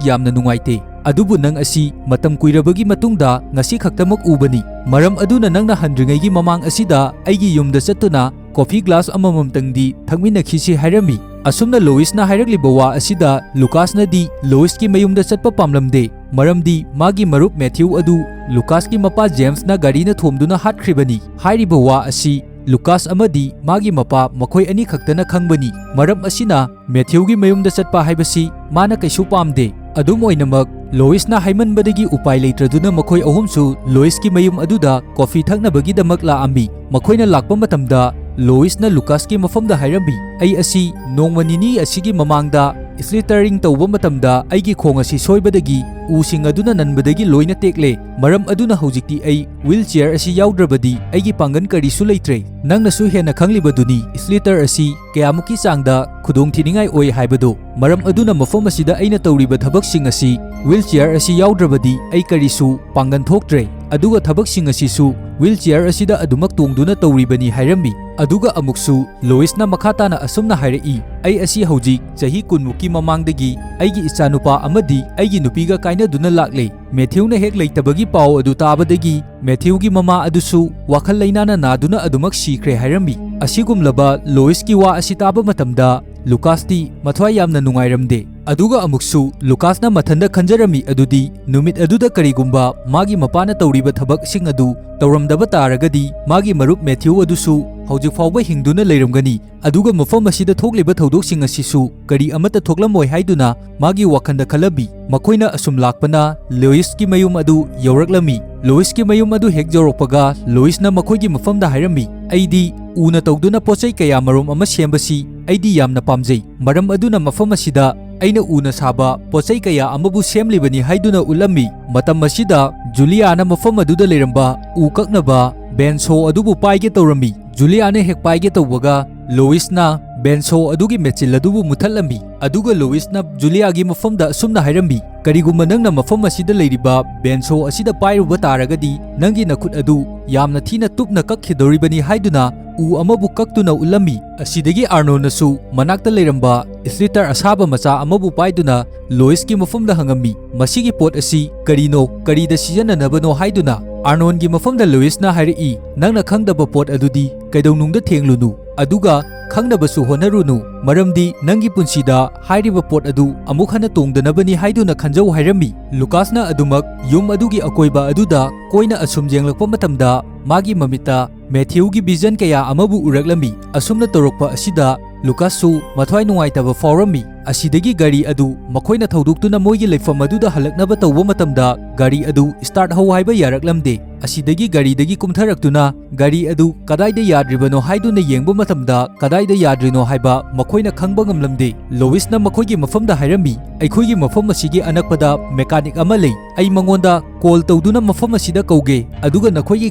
ꯌꯥꯝꯅ ꯅꯨꯡꯉꯥꯏꯇꯦ꯫ ꯑꯗꯨꯕꯨ ꯅꯪ ꯑꯁꯤ ꯃꯇꯝ ꯀꯨꯏꯔꯕꯒꯤ ꯃꯇꯨꯡꯗ ꯉꯁꯤ ꯈꯛꯇꯃꯛ ꯎꯕꯅꯤ꯫ ꯃꯔꯝ ꯑꯗꯨꯅ ꯅꯪꯅ ꯍꯟꯗ꯭ꯔꯤꯉꯩꯒꯤ ꯃꯃꯥꯡ ꯑꯁꯤꯗ ꯑꯩꯒꯤ ꯌꯨꯝꯗ ꯆꯠꯇꯨꯅ ꯀꯣꯐꯤ ꯒ꯭ꯂꯥꯁ ꯑꯃꯃꯝꯇꯪꯗꯤ ꯊꯛꯃꯤꯟꯅꯈꯤꯁꯤ" ꯍꯥꯏꯔꯝꯃꯤ꯫ ꯑꯁꯨꯝꯅ ꯂꯣꯏꯁꯅ ꯍꯥꯏꯔꯛꯂꯤꯕ ꯋꯥ ꯑꯁꯤꯗ ꯂꯨꯀꯥꯁꯅꯗꯤ ꯂꯣꯏꯁꯀꯤ ꯃꯌꯨꯝꯗ ꯆꯠꯄ ꯄꯥꯝꯂꯝꯗꯦ, ꯃꯔꯝꯗꯤ ꯃꯥꯒꯤ ꯃꯔꯨꯞ ꯃꯦꯊ꯭ꯌꯨ ꯑꯗꯨ ꯂꯨꯀꯥꯁꯀꯤ ꯃꯄꯥ ꯖꯦꯝꯁꯅ ꯒꯥꯔꯤꯅ ꯊꯣꯝꯗꯨꯅ ꯍꯥꯠꯈ꯭ꯔꯤꯕꯅꯤ꯫ ꯍꯥꯏꯔꯤꯕ ꯋꯥ ꯑꯁꯤ ꯂꯨꯀꯥꯁ ꯑꯃꯗꯤ ꯃꯥꯒꯤ ꯃꯄꯥ ꯃꯈꯣꯏ ꯑꯅꯤ ꯈꯛꯇꯅ ꯈꯪꯕꯅꯤ꯫ ꯃꯔꯝ ꯑꯁꯤꯅ ꯃꯦꯊ꯭ꯌꯨꯒꯤ ꯃꯌꯨꯝꯗ ꯆꯠꯄ ꯍꯥꯏꯕꯁꯤ ꯃꯥꯅ ꯀꯩꯁꯨ ꯄꯥꯝꯗꯦ꯫ ꯑꯗꯨꯝ ꯑꯣꯏꯅꯃꯛ, ꯂꯣꯏꯁꯅ ꯍꯥꯏꯃꯟꯕꯗꯒꯤ ꯎꯄꯥꯏ ꯂꯩꯇ꯭ꯔꯗꯨꯅ ꯃꯈꯣꯏ ꯑꯍꯨꯝꯁꯨ ꯂꯣꯏꯁꯀꯤ ꯃꯌꯨꯝ ꯑꯗꯨꯗ ꯀꯣꯐꯤ ꯊꯛꯅꯕꯒꯤꯗꯃꯛ ꯂꯥꯛꯑꯝꯃꯤ꯫ ꯃꯈꯣꯏꯅ ꯂꯥꯛꯄ ꯃꯇꯝꯗ ꯂꯣꯏꯁꯅ ꯂꯨꯀꯥꯁꯀꯤ ꯃꯐꯝꯗ ꯍꯥꯏꯔꯝꯃꯤ, "ꯑꯩ ꯑꯁꯤ ꯅꯣꯡꯃ ꯅꯤꯅꯤ ꯑꯁꯤꯒꯤ ꯃꯃꯥꯡꯗ ꯁ꯭ꯂꯤꯇꯔꯤꯡ ꯇꯧꯕ ꯃꯇꯝꯗ ꯑꯩꯒꯤ ꯈꯣꯡ ꯑꯁꯤ ꯁꯣꯏꯕꯗꯒꯤ ꯎꯁꯤꯡ ꯑꯗꯨꯅ ꯅꯟꯕꯗꯒꯤ ꯂꯣꯏꯅ ꯇꯦꯛꯂꯦ꯫ ꯃꯔꯝ ꯑꯗꯨꯅ ꯍꯧꯖꯤꯛꯇꯤ ꯑꯩ ꯋꯤꯜ ꯆꯤꯌꯔ ꯑꯁꯤ ꯌꯥꯎꯗ꯭ꯔꯕꯗꯤ ꯑꯩꯒꯤ ꯄꯥꯡꯒꯜ ꯀꯔꯤꯁꯨ ꯂꯩꯇ꯭ꯔꯦ꯫ ꯅꯪꯅꯁꯨ ꯍꯦꯟꯅ ꯈꯪꯂꯤꯕꯗꯨꯅꯤ ꯁ꯭ꯂꯤꯇꯔ ꯑꯁꯤ ꯀꯌꯥꯃꯨꯛꯀꯤ ꯆꯥꯡꯗ ꯈꯨꯗꯣꯡꯊꯤꯅꯤꯡꯉꯥꯏ ꯑꯣꯏ ꯍꯥꯏꯕꯗꯨ꯫ ꯃꯔꯝ ꯑꯗꯨꯅ ꯃꯐꯝ ꯑꯁꯤꯗ ꯑꯩꯅ ꯇꯧꯔꯤꯕ ꯊꯕꯛꯁꯤꯡ ꯑꯁꯤ ꯋꯤꯜ ꯆꯤꯌꯔ ꯑꯁꯤ ꯌꯥꯎꯗ꯭ꯔꯕꯗꯤ ꯑꯩ ꯀꯔꯤꯁꯨ ꯄꯥꯡꯒꯜ ꯊꯣꯛꯇ꯭ꯔꯦ꯫ ꯑꯗꯨꯒ ꯊꯕꯛꯁꯤꯡ ꯑꯁꯤꯁꯨ ꯋꯤꯜ ꯆꯤꯌꯔ ꯑꯁꯤꯗ ꯑꯗꯨꯃꯛ ꯇꯣꯡꯗꯨꯅ ꯇꯧꯔꯤꯕꯅꯤ" ꯍꯥꯏꯔꯝꯃꯤ꯫ ꯑꯗꯨꯒ ꯑꯃꯨꯛꯁꯨ ꯂꯣꯏꯁꯅ ꯃꯈꯥ ꯇꯥꯅ ꯑꯁꯨꯝꯅ ꯍꯥꯏꯔꯛꯏ, "ꯑꯩ ꯑꯁꯤ ꯍꯧꯖꯤꯛ ꯆꯍꯤ ꯀꯨꯟꯃꯨꯛꯀꯤ ꯃꯃꯥꯡꯗꯒꯤ ꯑꯩꯒꯤ ꯏꯆꯥꯅꯨꯄꯥ ꯑꯃꯗꯤ ꯑꯩꯒꯤ ꯅꯨꯄꯤꯒ ꯀꯥꯏꯅꯗꯨꯅ ꯂꯥꯛꯂꯦ꯫ ꯃꯦꯊ꯭ꯌꯨꯅ ꯍꯦꯛ ꯂꯩꯇꯕꯒꯤ ꯄꯥꯎ ꯑꯗꯨ ꯇꯥꯕꯗꯒꯤ ꯃꯦꯊ꯭ꯌꯨꯒꯤ ꯃꯃꯥ ꯑꯗꯨꯁꯨ ꯋꯥꯈꯜ ꯂꯩꯅꯥꯅ ꯅꯥꯗꯨꯅ ꯑꯗꯨꯃꯛ ꯁꯤꯈ꯭ꯔꯦ" ꯍꯥꯏꯔꯝꯃꯤ꯫ ꯑꯁꯤꯒꯨꯝꯂꯕ ꯂꯣꯏꯁꯀꯤ ꯋꯥ ꯑꯁꯤ ꯇꯥꯕ ꯃꯇꯝꯗ ꯂꯨꯀꯥꯁꯇꯤ ꯃꯊ꯭ꯋꯥꯏ ꯌꯥꯝꯅ ꯅꯨꯡꯉꯥꯏꯔꯝꯗꯦ꯫ ꯑꯗꯨꯒ ꯑꯃꯨꯛꯁꯨ ꯂꯨꯀꯥꯁꯅ ꯃꯊꯟꯇ ꯈꯟꯖꯔꯝꯃꯤ ꯑꯗꯨꯗꯤ, ꯅꯨꯃꯤꯠ ꯑꯗꯨꯗ ꯀꯔꯤꯒꯨꯝꯕ ꯃꯥꯒꯤ ꯃꯄꯥꯅ ꯇꯧꯔꯤꯕ ꯊꯕꯛꯁꯤꯡ ꯑꯗꯨ ꯇꯧꯔꯝꯗꯕ ꯇꯥꯔꯒꯗꯤ ꯃꯥꯒꯤ ꯃꯔꯨꯞ ꯃꯦꯊ꯭ꯌꯨ ꯑꯗꯨꯁꯨ ꯍꯧꯖꯤꯛ ꯐꯥꯎꯕ ꯍꯤꯡꯗꯨꯅ ꯂꯩꯔꯝꯒꯅꯤ꯫ ꯑꯗꯨꯒ ꯃꯐꯝ ꯑꯁꯤꯗ ꯊꯣꯛꯂꯤꯕ ꯊꯧꯗꯣꯛꯁꯤꯡ ꯑꯁꯤꯁꯨ ꯀꯔꯤ ꯑꯃꯠꯇ ꯊꯣꯛꯂꯝꯃꯣꯏ ꯍꯥꯏꯗꯨꯅ ꯃꯥꯒꯤ ꯋꯥꯈꯜꯗ ꯈꯜꯂꯝꯃꯤ꯫ ꯃꯈꯣꯏꯅ ꯑꯁꯨꯝ ꯂꯥꯛꯄꯅ ꯂꯣꯏꯁꯀꯤ ꯃꯌꯨꯝ ꯑꯗꯨ ꯌꯧꯔꯛꯂꯝꯃꯤ꯫ ꯂꯣꯏꯁꯀꯤ ꯃꯌꯨꯝ ꯑꯗꯨ ꯍꯦꯛ ꯌꯧꯔꯛꯄꯒ ꯂꯣꯏꯁꯅ ꯃꯈꯣꯏꯒꯤ ꯃꯐꯝꯗ ꯍꯥꯏꯔꯝꯃꯤ, "ꯑꯩꯗꯤ ꯎꯅ ꯇꯧꯗꯨꯅ ꯄꯣꯠꯆꯩ ꯀꯌꯥ ꯃꯔꯨꯝ ꯑꯃ ꯁꯦꯝꯕꯁꯤ ꯑꯩꯗꯤ ꯌꯥꯝꯅ ꯄꯥꯝꯖꯩ꯫ ꯃꯔꯝ ꯑꯗꯨꯅ ꯃꯐꯝ ꯑꯁꯤꯗ ꯑꯩꯅ ꯎꯅ ꯁꯥꯕ ꯄꯣꯠꯆꯩ ꯀꯌꯥ ꯑꯃꯕꯨ ꯁꯦꯝꯂꯤꯕꯅꯤ" ꯍꯥꯏꯗꯨꯅ ꯎꯠꯂꯝꯃꯤ꯫ ꯃꯇꯝ ꯑꯁꯤꯗ ꯖꯨꯂꯤꯌꯥꯅ ꯃꯐꯝ ꯑꯗꯨꯗ ꯂꯩꯔꯝꯕ ꯎ ꯀꯛꯅꯕ ꯕꯦꯟꯁꯣ ꯑꯗꯨꯕꯨ ꯄꯥꯏꯒꯦ ꯇꯧꯔꯝꯃꯤ꯫ ꯖꯨꯂꯤꯌꯥꯅ ꯍꯦꯛ ꯄꯥꯏꯒꯦ ꯇꯧꯕꯒ ꯂꯣꯏꯁꯅ ꯕꯦꯟꯁꯣ ꯑꯗꯨꯒꯤ ꯃꯦꯆꯤꯜ ꯑꯗꯨꯕꯨ ꯃꯨꯊꯠꯂꯝꯃꯤ꯫ ꯑꯗꯨꯒ ꯂꯣꯏꯁꯅ ꯖꯨꯂꯤꯌꯥꯒꯤ ꯃꯐꯝꯗ ꯑꯁꯨꯝꯅ ꯍꯥꯏꯔꯝꯃꯤ, "ꯀꯔꯤꯒꯨꯝꯕ ꯅꯪꯅ ꯃꯐꯝ ꯑꯁꯤꯗ ꯂꯩꯔꯤꯕ ꯕꯦꯟꯁꯣ ꯑꯁꯤꯗ ꯄꯥꯏꯔꯨꯕ ꯇꯥꯔꯒꯗꯤ ꯅꯪꯒꯤ ꯅꯈꯨꯠ ꯑꯗꯨ ꯌꯥꯝꯅ ꯊꯤꯅ ꯇꯨꯞꯅ ꯀꯛꯈꯤꯗꯧꯔꯤꯕꯅꯤ" ꯍꯥꯏꯗꯨꯅ ꯎ ꯑꯃꯕꯨ ꯀꯛꯇꯨꯅ ꯎꯠꯂꯝꯃꯤ꯫ ꯑꯁꯤꯗꯒꯤ ꯑꯥꯔꯅꯣꯟꯅꯁꯨ ꯃꯅꯥꯛꯇ ꯂꯩꯔꯝꯕ ꯁ꯭ꯂꯤꯇꯔ ꯑꯁꯥꯕ ꯃꯆꯥ ꯑꯃꯕꯨ ꯄꯥꯏꯗꯨꯅ ꯂꯣꯏꯁꯀꯤ ꯃꯐꯝꯗ ꯍꯪꯉꯝꯃꯤ, "ꯃꯁꯤꯒꯤ ꯄꯣꯠ ꯑꯁꯤ ꯀꯔꯤꯅꯣ, ꯀꯔꯤꯗ ꯁꯤꯖꯤꯟꯅꯅꯕꯅꯣ?" ꯍꯥꯏꯗꯨꯅ꯫ ꯑꯥꯔꯅꯣꯟꯒꯤ ꯃꯐꯝꯗ ꯂꯣꯏꯁꯅ ꯍꯥꯏꯔꯛꯏ, "ꯅꯪꯅ ꯈꯪꯗꯕ ꯄꯣꯠ ꯑꯗꯨꯗꯤ ꯀꯩꯗꯧꯅꯨꯡꯗ ꯊꯦꯡꯂꯨꯅꯨ, ꯑꯗꯨꯒ ꯈꯪꯅꯕꯁꯨ ꯍꯣꯠꯅꯔꯨꯅꯨ, ꯃꯔꯝꯗꯤ ꯅꯪꯒꯤ ꯄꯨꯟꯁꯤꯗ ꯍꯥꯏꯔꯤꯕ ꯄꯣꯠ ꯑꯗꯨ ꯑꯃꯨꯛ ꯍꯟꯅ ꯇꯣꯡꯗꯅꯕꯅꯤ ꯍꯥꯏꯗꯨꯅ ꯈꯟꯖꯧ" ꯍꯥꯏꯔꯝꯃꯤ꯫ ꯂꯨꯀꯥꯁꯅ ꯑꯗꯨꯃꯛ ꯌꯨꯝ ꯑꯗꯨꯒꯤ ꯑꯀꯣꯏꯕ ꯑꯗꯨꯗ ꯀꯣꯏꯅ ꯑꯁꯨꯝ ꯌꯦꯡꯂꯛꯄ ꯃꯇꯝꯗ ꯃꯥꯒꯤ ꯃꯃꯤꯠꯇ ꯃꯦꯊ꯭ꯌꯨꯒꯤ ꯚꯤꯖꯟ ꯀꯌꯥ ꯑꯃꯕꯨ ꯎꯔꯛꯂꯝꯃꯤ꯫ ꯑꯁꯨꯝꯅ ꯇꯧꯔꯛꯄ ꯑꯁꯤꯗ ꯂꯨꯀꯥꯁꯁꯨ ꯃꯊ꯭ꯋꯥꯏ ꯅꯨꯡꯉꯥꯏꯇꯕ ꯐꯥꯎꯔꯝꯃꯤ꯫ ꯑꯁꯤꯗꯒꯤ ꯒꯥꯔꯤ ꯑꯗꯨ ꯃꯈꯣꯏꯅ ꯊꯧꯗꯣꯛꯇꯨꯅ ꯃꯣꯏꯒꯤ ꯂꯩꯐꯝ ꯑꯗꯨꯗ ꯍꯜꯂꯛꯅꯕ ꯇꯧꯕ ꯃꯇꯝꯗ ꯒꯥꯔꯤ ꯑꯗꯨ ꯁ꯭ꯇꯥꯔꯠ ꯍꯧ ꯍꯥꯏꯕ ꯌꯥꯔꯛꯂꯝꯗꯦ꯫ ꯑꯁꯤꯗꯒꯤ ꯒꯥꯔꯤꯗꯒꯤ ꯀꯨꯝꯊꯔꯛꯇꯨꯅ ꯒꯥꯔꯤ ꯑꯗꯨ ꯀꯗꯥꯏꯗ ꯌꯥꯗ꯭ꯔꯤꯕꯅꯣ ꯍꯥꯏꯗꯨꯅ ꯌꯦꯡꯕ ꯃꯇꯝꯗ ꯀꯗꯥꯏꯗ ꯌꯥꯗ꯭ꯔꯤꯅꯣ ꯍꯥꯏꯕ ꯃꯈꯣꯏꯅ ꯈꯪꯕ ꯉꯝꯂꯝꯗꯦ꯫ ꯂꯣꯏꯁꯅ ꯃꯈꯣꯏꯒꯤ ꯃꯐꯝꯗ ꯍꯥꯏꯔꯝꯃꯤ, "ꯑꯩꯈꯣꯏꯒꯤ ꯃꯐꯝ ꯑꯁꯤꯒꯤ ꯑꯅꯛꯄꯗ ꯃꯦꯀꯥꯅꯤꯛ ꯑꯃ ꯂꯩ꯫ ꯑꯩ ꯃꯉꯣꯟꯗ ꯀꯣꯜ ꯇꯧꯗꯨꯅ ꯃꯐꯝ ꯑꯁꯤꯗ ꯀꯧꯒꯦ, ꯑꯗꯨꯒ ꯅꯈꯣꯏꯒꯤ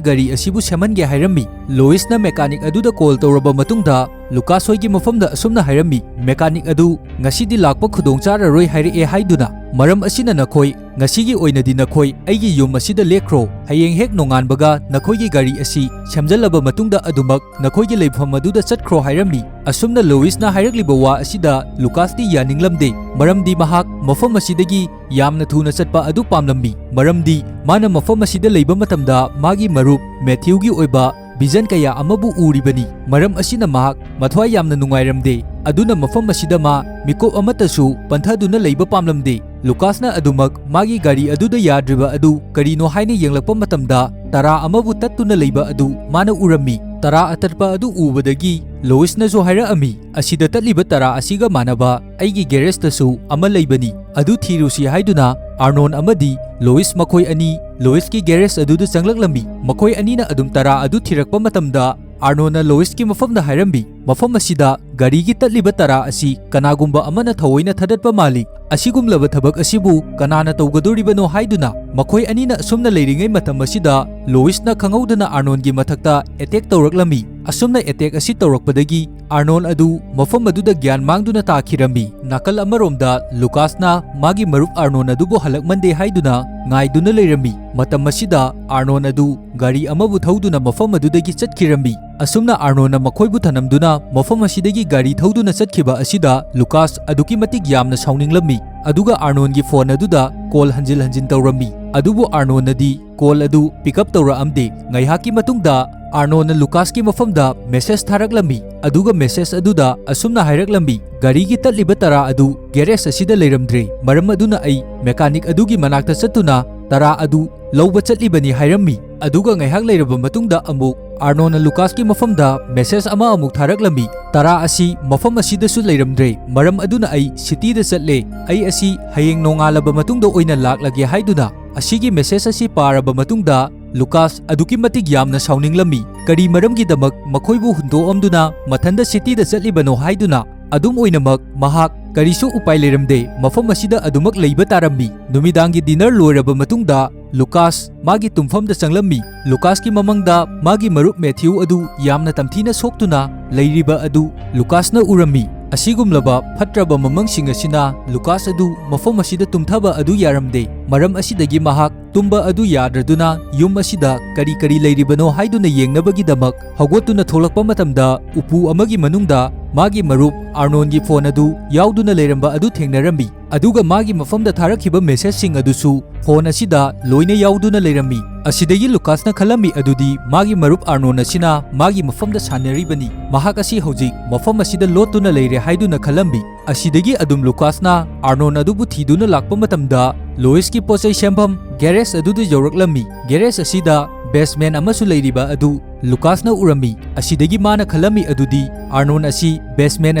ꯒꯥꯔꯤ ꯑꯁꯤꯕꯨ ꯁꯦꯝꯍꯟꯒꯦ" ꯍꯥꯏꯔꯝꯃꯤ꯫ ꯂꯣꯏꯁꯅ ꯃꯦꯀꯥꯅꯤꯛ ꯑꯗꯨꯗ ꯀꯣꯜ ꯇꯧꯔꯕ ꯃꯇꯨꯡꯗ ꯂꯨꯀꯥꯁ ꯍꯣꯏꯒꯤ ꯃꯐꯝꯗ ꯑꯁꯨꯝꯅ ꯍꯥꯏꯔꯝꯃꯤ, "ꯃꯦꯀꯥꯅꯤꯛ ꯑꯗꯨ ꯉꯁꯤꯗꯤ ꯂꯥꯛꯄ ꯈꯨꯗꯣꯡ ꯆꯥꯔꯔꯣꯏ ꯍꯥꯏꯔꯛꯑꯦ ꯍꯥꯏꯗꯨꯅ, ꯃꯔꯝ ꯑꯁꯤꯅ ꯅꯈꯣꯏ ꯉꯁꯤꯒꯤ ꯑꯣꯏꯅꯗꯤ ꯅꯈꯣꯏ ꯑꯩꯒꯤ ꯌꯨꯝ ꯑꯁꯤꯗ ꯂꯦꯛꯈ꯭ꯔꯣ꯫ ꯍꯌꯦꯡ ꯍꯦꯛ ꯅꯣꯡꯉꯥꯟꯕꯒ ꯅꯈꯣꯏꯒꯤ ꯒꯥꯔꯤ ꯑꯁꯤ ꯁꯦꯝꯖꯤꯜꯂꯕ ꯃꯇꯨꯡꯗ ꯑꯗꯨꯃꯛ ꯅꯈꯣꯏꯒꯤ ꯂꯩꯐꯝ ꯑꯗꯨꯗ ꯆꯠꯈ꯭ꯔꯣ" ꯍꯥꯏꯔꯝꯃꯤ꯫ ꯑꯁꯨꯝꯅ ꯂꯣꯏꯁꯅ ꯍꯥꯏꯔꯛꯂꯤꯕ ꯋꯥ ꯑꯁꯤꯗ ꯂꯨꯀꯥꯁꯇꯤ ꯌꯥꯅꯤꯡꯂꯝꯗꯦ, ꯃꯔꯝꯗꯤ ꯃꯍꯥꯛ ꯃꯐꯝ ꯑꯁꯤꯗꯒꯤ ꯌꯥꯝꯅ ꯊꯨꯅ ꯆꯠꯄ ꯑꯗꯨ ꯄꯥꯝꯂꯝꯃꯤ, ꯃꯔꯝꯗꯤ ꯃꯥꯅ ꯃꯐꯝ ꯑꯁꯤꯗ ꯂꯩꯕ ꯃꯇꯝꯗ ꯃꯥꯒꯤ ꯃꯔꯨꯞ ꯃꯦꯊ꯭ꯌꯨꯒꯤ ꯑꯣꯏꯕ ꯚꯤꯖꯟ ꯀꯌꯥ ꯑꯃꯕꯨ ꯎꯔꯤꯕꯅꯤ꯫ ꯃꯔꯝ ꯑꯁꯤꯅ ꯃꯍꯥꯛ ꯃꯊ꯭ꯋꯥꯏ ꯌꯥꯝꯅ ꯅꯨꯡꯉꯥꯏꯔꯝꯗꯦ, ꯑꯗꯨꯅ ꯃꯐꯝ ꯑꯁꯤꯗ ꯃꯥ ꯃꯤꯀꯨꯞ ꯑꯃꯠꯇꯁꯨ ꯄꯟꯊꯗꯨꯅ ꯂꯩꯕ ꯄꯥꯝꯂꯝꯗꯦ꯫ ꯂꯨꯀꯥꯁꯅ ꯑꯗꯨꯃꯛ ꯃꯥꯒꯤ ꯒꯥꯔꯤ ꯑꯗꯨꯗ ꯌꯥꯗ꯭ꯔꯤꯕ ꯑꯗꯨ ꯀꯔꯤꯅꯣ ꯍꯥꯏꯅ ꯌꯦꯡꯂꯛꯄ ꯃꯇꯝꯗ ꯇꯔꯥ ꯑꯃꯕꯨ ꯇꯠꯇꯨꯅ ꯂꯩꯕ ꯑꯗꯨ ꯃꯥꯅ ꯎꯔꯝꯃꯤ꯫ ꯇꯔꯥ ꯑꯇꯠꯄ ꯑꯗꯨ ꯎꯕꯗꯒꯤ ꯂꯣꯏꯁꯅꯁꯨ ꯍꯥꯏꯔꯛꯑꯝꯃꯤ, "ꯑꯁꯤꯗ ꯇꯠꯂꯤꯕ ꯇꯔꯥ ꯑꯁꯤꯒ ꯃꯥꯟꯅꯕ ꯑꯩꯒꯤ ꯒꯦꯔꯦꯖꯇꯁꯨ ꯑꯃ ꯂꯩꯕꯅꯤ, ꯑꯗꯨ ꯊꯤꯔꯨꯁꯤ" ꯍꯥꯏꯗꯨꯅ ꯑꯥꯔꯅꯣꯟ ꯑꯃꯗꯤ ꯂꯣꯏꯁ ꯃꯈꯣꯏ ꯑꯅꯤ ꯂꯣꯏꯁꯀꯤ ꯒꯦꯔꯦꯖ ꯑꯗꯨꯗ ꯆꯪꯂꯛꯂꯝꯃꯤ꯫ ꯃꯈꯣꯏ ꯑꯅꯤꯅ ꯑꯗꯨꯝ ꯇꯔꯥ ꯑꯗꯨ ꯊꯤꯔꯛꯄ ꯃꯇꯝꯗ ꯑꯥꯔꯅꯣꯟꯅ ꯂꯣꯏꯁꯀꯤ ꯃꯐꯝꯗ ꯍꯥꯏꯔꯝꯃꯤ, "ꯃꯐꯝ ꯑꯁꯤꯗ ꯒꯥꯔꯤꯒꯤ ꯇꯠꯂꯤꯕ ꯇꯔꯥ ꯑꯁꯤ ꯀꯅꯥꯒꯨꯝꯕ ꯑꯃꯅ ꯊꯑꯣꯏꯅ ꯊꯥꯗꯠꯄ ꯃꯥꯜꯂꯤ꯫ ꯑꯁꯤꯒꯨꯝꯂꯕ ꯊꯕꯛ ꯑꯁꯤꯕꯨ ꯀꯅꯥꯅ ꯇꯧꯒꯗꯣꯔꯤꯕꯅꯣ?" ꯍꯥꯏꯗꯨꯅ ꯃꯈꯣꯏ ꯑꯅꯤꯅ ꯑꯁꯨꯝꯅ ꯂꯩꯔꯤꯉꯩ ꯃꯇꯝ ꯑꯁꯤꯗ ꯂꯣꯏꯁꯅ ꯈꯪꯍꯧꯗꯅ ꯑꯥꯔꯅꯣꯟꯒꯤ ꯃꯊꯛꯇ ꯑꯦꯇꯦꯛ ꯇꯧꯔꯛꯂꯝꯃꯤ꯫ ꯑꯁꯨꯝꯅ ꯑꯦꯇꯦꯛ ꯑꯁꯤ ꯇꯧꯔꯛꯄꯗꯒꯤ ꯑꯥꯔꯅꯣꯟ ꯑꯗꯨ ꯃꯐꯝ ꯑꯗꯨꯗ ꯒ꯭ꯌꯥꯟ ꯃꯥꯡꯗꯨꯅ ꯇꯥꯈꯤꯔꯝꯃꯤ꯫ ꯅꯥꯀꯜ ꯑꯃꯔꯣꯝꯗ ꯂꯨꯀꯥꯁꯅ ꯃꯥꯒꯤ ꯃꯔꯨꯞ ꯑꯥꯔꯅꯣꯟ ꯑꯗꯨꯕꯨ ꯍꯜꯂꯛꯃꯟꯗꯦ ꯍꯥꯏꯗꯨꯅ ꯉꯥꯏꯗꯨꯅ ꯂꯩꯔꯝꯃꯤ꯫ ꯃꯇꯝ ꯑꯁꯤꯗ ꯑꯥꯔꯅꯣꯟ ꯑꯗꯨ ꯒꯥꯔꯤ ꯑꯃꯕꯨ ꯊꯧꯗꯨꯅ ꯃꯐꯝ ꯑꯗꯨꯗꯒꯤ ꯆꯠꯈꯤꯔꯝꯃꯤ꯫ ꯑꯁꯨꯝꯅ ꯑꯥꯔꯅꯣꯟꯅ ꯃꯈꯣꯏꯕꯨ ꯊꯅꯝꯗꯨꯅ ꯃꯐꯝ ꯑꯁꯤꯗꯒꯤ ꯒꯥꯔꯤ ꯊꯧꯗꯨꯅ ꯆꯠꯈꯤꯕ ꯑꯁꯤꯗ ꯂꯨꯀꯥꯁ ꯑꯗꯨꯛꯀꯤ ꯃꯇꯤꯛ ꯌꯥꯝꯅ ꯁꯥꯎꯅꯤꯡꯂꯝꯃꯤ, ꯑꯗꯨꯒ ꯑꯥꯔꯅꯣꯟꯒꯤ ꯐꯣꯟ ꯑꯗꯨꯗ ꯀꯣꯜ ꯍꯟꯖꯤꯟ ꯍꯟꯖꯤꯟ ꯇꯧꯔꯝꯃꯤ꯫ ꯑꯗꯨꯕꯨ ꯑꯥꯔꯅꯣꯟꯅꯗꯤ ꯀꯣꯜ ꯑꯗꯨ ꯄꯤꯛ ꯑꯞ ꯇꯧꯔꯛꯑꯝꯗꯦ꯫ ꯉꯥꯏꯍꯥꯛꯀꯤ ꯃꯇꯨꯡꯗ ꯑꯥꯔꯅꯣꯟꯅ ꯂꯨꯀꯥꯁꯀꯤ ꯃꯐꯝꯗ ꯃꯦꯁꯦꯖ ꯊꯥꯔꯛꯂꯝꯃꯤ, ꯑꯗꯨꯒ ꯃꯦꯁꯦꯖ ꯑꯗꯨꯗ ꯑꯁꯨꯝꯅ ꯍꯥꯏꯔꯛꯂꯝꯃꯤ, "ꯒꯥꯔꯤꯒꯤ ꯇꯠꯂꯤꯕ ꯇꯔꯥ ꯑꯗꯨ ꯒꯦꯔꯦꯖ ꯑꯁꯤꯗ ꯂꯩꯔꯝꯗ꯭ꯔꯦ, ꯃꯔꯝ ꯑꯗꯨꯅ ꯑꯩ ꯃꯦꯀꯥꯅꯤꯛ ꯑꯗꯨꯒꯤ ꯃꯅꯥꯛꯇ ꯆꯠꯇꯨꯅ ꯇꯔꯥ ꯑꯗꯨ ꯂꯧꯕ ꯆꯠꯂꯤꯕꯅꯤ" ꯍꯥꯏꯔꯝꯃꯤ꯫ ꯑꯗꯨꯒ ꯉꯥꯏꯍꯥꯛ ꯂꯩꯔꯕ ꯃꯇꯨꯡꯗ ꯑꯃꯨꯛ ꯑꯥꯔꯅꯣꯟꯅ ꯂꯨꯀꯥꯁꯀꯤ ꯃꯐꯝꯗ ꯃꯦꯁꯦꯖ ꯑꯃ ꯑꯃꯨꯛ ꯊꯥꯔꯛꯂꯝꯃꯤ, "ꯇꯔꯥ ꯑꯁꯤ ꯃꯐꯝ ꯑꯁꯤꯗꯁꯨ ꯂꯩꯔꯝꯗ꯭ꯔꯦ, ꯃꯔꯝ ꯑꯗꯨꯅ ꯑꯩ ꯁꯤꯇꯤꯗ ꯆꯠꯂꯦ꯫ ꯑꯩ ꯑꯁꯤ ꯍꯌꯦꯡ ꯅꯣꯡꯉꯥꯜꯂꯕ ꯃꯇꯨꯡꯗ ꯑꯣꯏꯅ ꯂꯥꯛꯂꯒꯦ" ꯍꯥꯏꯗꯨꯅ꯫ ꯑꯁꯤꯒꯤ ꯃꯦꯁꯦꯖ ꯑꯁꯤ ꯄꯥꯔꯕ ꯃꯇꯨꯡꯗ ꯂꯨꯀꯥꯁ ꯑꯗꯨꯛꯀꯤ ꯃꯇꯤꯛ ꯌꯥꯝꯅ ꯁꯥꯎꯅꯤꯡꯂꯝꯃꯤ꯫ ꯀꯔꯤ ꯃꯔꯝꯒꯤꯗꯃꯛ ꯃꯈꯣꯏꯕꯨ ꯍꯨꯟꯗꯣꯛꯑꯝꯗꯨꯅ ꯃꯊꯟꯗ ꯁꯤꯇꯤꯗ ꯆꯠꯂꯤꯕꯅꯣ ꯍꯥꯏꯗꯨꯅ꯫ ꯑꯗꯨꯝ ꯑꯣꯏꯅꯃꯛ, ꯃꯍꯥꯛ ꯀꯔꯤꯁꯨ ꯎꯄꯥꯏ ꯂꯩꯔꯝꯗꯦ, ꯃꯐꯝ ꯑꯁꯤꯗ ꯑꯗꯨꯃꯛ ꯂꯩꯕ ꯇꯥꯔꯝꯃꯤ꯫ ꯅꯨꯃꯤꯗꯥꯡꯒꯤ ꯗꯤꯅꯔ ꯂꯣꯏꯔꯕ ꯃꯇꯨꯡꯗ, ꯂꯨꯀꯥꯁ ꯃꯥꯒꯤ ꯇꯨꯝꯐꯝꯗ ꯆꯪꯂꯝꯃꯤ꯫ ꯂꯨꯀꯥꯁꯀꯤ ꯃꯃꯪꯗ ꯃꯥꯒꯤ ꯃꯔꯨꯞ ꯃꯦꯊ꯭ꯌꯨ ꯑꯗꯨ ꯌꯥꯝꯅ ꯇꯝꯊꯤꯅ ꯁꯣꯛꯇꯨꯅ ꯂꯩꯔꯤꯕ ꯑꯗꯨ ꯂꯨꯀꯥꯁꯅ ꯎꯔꯝꯃꯤ꯫ ꯑꯁꯤꯒꯨꯝꯂꯕ ꯐꯠꯇ꯭ꯔꯕ ꯃꯃꯪꯁꯤꯡ ꯑꯁꯤꯅ ꯂꯨꯀꯥꯁ ꯑꯗꯨ ꯃꯐꯝ ꯑꯁꯤꯗ ꯇꯨꯝꯊꯕ ꯑꯗꯨ ꯌꯥꯔꯝꯗꯦ꯫ ꯃꯔꯝ ꯑꯁꯤꯗꯒꯤ ꯃꯍꯥꯛ ꯇꯨꯝꯕ ꯑꯗꯨ ꯌꯥꯗ꯭ꯔꯗꯨꯅ ꯌꯨꯝ ꯑꯁꯤꯗ ꯀꯔꯤ ꯀꯔꯤ ꯂꯩꯔꯤꯕꯅꯣ ꯍꯥꯏꯗꯨꯅ ꯌꯦꯡꯅꯕꯒꯤꯗꯃꯛ ꯍꯧꯒꯠꯇꯨꯅ ꯊꯣꯛꯂꯛꯄ ꯃꯇꯝꯗ, ꯎꯄꯨ ꯑꯃꯒꯤ ꯃꯅꯨꯡꯗ ꯃꯥꯒꯤ ꯃꯔꯨꯞ ꯑꯥꯔꯅꯣꯟꯒꯤ ꯐꯣꯟ ꯑꯗꯨ ꯌꯥꯎꯗꯨꯅ ꯂꯩꯔꯝꯕ ꯑꯗꯨ ꯊꯦꯡꯅꯔꯝꯃꯤ꯫ ꯑꯗꯨꯒ ꯃꯥꯒꯤ ꯃꯐꯝꯗ ꯊꯥꯔꯛꯈꯤꯕ ꯃꯦꯁꯦꯖꯁꯤꯡ ꯑꯗꯨꯁꯨ ꯐꯣꯟ ꯑꯁꯤꯗ ꯂꯣꯏꯅ ꯌꯥꯎꯗꯨꯅ ꯂꯩꯔꯝꯃꯤ꯫ ꯑꯁꯤꯗꯒꯤ ꯂꯨꯀꯥꯁꯅ ꯈꯜꯂꯝꯃꯤ ꯑꯗꯨꯗꯤ ꯃꯥꯒꯤ ꯃꯔꯨꯞ ꯑꯥꯔꯅꯣꯟ ꯑꯁꯤꯅ ꯃꯥꯒꯤ ꯃꯐꯝꯗ ꯁꯥꯟꯅꯔꯤꯕꯅꯤ꯫ ꯃꯍꯥꯛ ꯑꯁꯤ ꯍꯧꯖꯤꯛ ꯃꯐꯝ ꯑꯁꯤꯗ ꯂꯣꯠꯇꯨꯅ ꯂꯩꯔꯦ ꯍꯥꯏꯗꯨꯅ ꯈꯜꯂꯝꯃꯤ꯫ ꯑꯁꯤꯗꯒꯤ ꯑꯗꯨꯝ ꯂꯨꯀꯥꯁꯅ ꯑꯥꯔꯅꯣꯟ ꯑꯗꯨꯕꯨ ꯊꯤꯗꯨꯅ ꯂꯥꯛꯄ ꯃꯇꯝꯗ, ꯂꯣꯏꯁꯀꯤ ꯄꯣꯠꯆꯩ ꯁꯦꯝꯐꯝ ꯒꯦꯔꯦꯖ ꯑꯗꯨꯗ ꯌꯧꯔꯛꯂꯝꯃꯤ꯫ ꯒꯦꯔꯦꯖ ꯑꯁꯤꯗ ꯕꯦꯁꯃꯦꯟ ꯑꯃꯁꯨ ꯂꯩꯔꯤꯕ ꯑꯗꯨ ꯂꯨꯀꯥꯁꯅ ꯎꯔꯝꯃꯤ꯫ ꯑꯁꯤꯗꯒꯤ ꯃꯥꯅ ꯈꯜꯂꯝꯃꯤ ꯑꯗꯨꯗꯤ ꯑꯥꯔꯅꯣꯟ ꯑꯁꯤ ꯕꯦꯁꯃꯦꯟ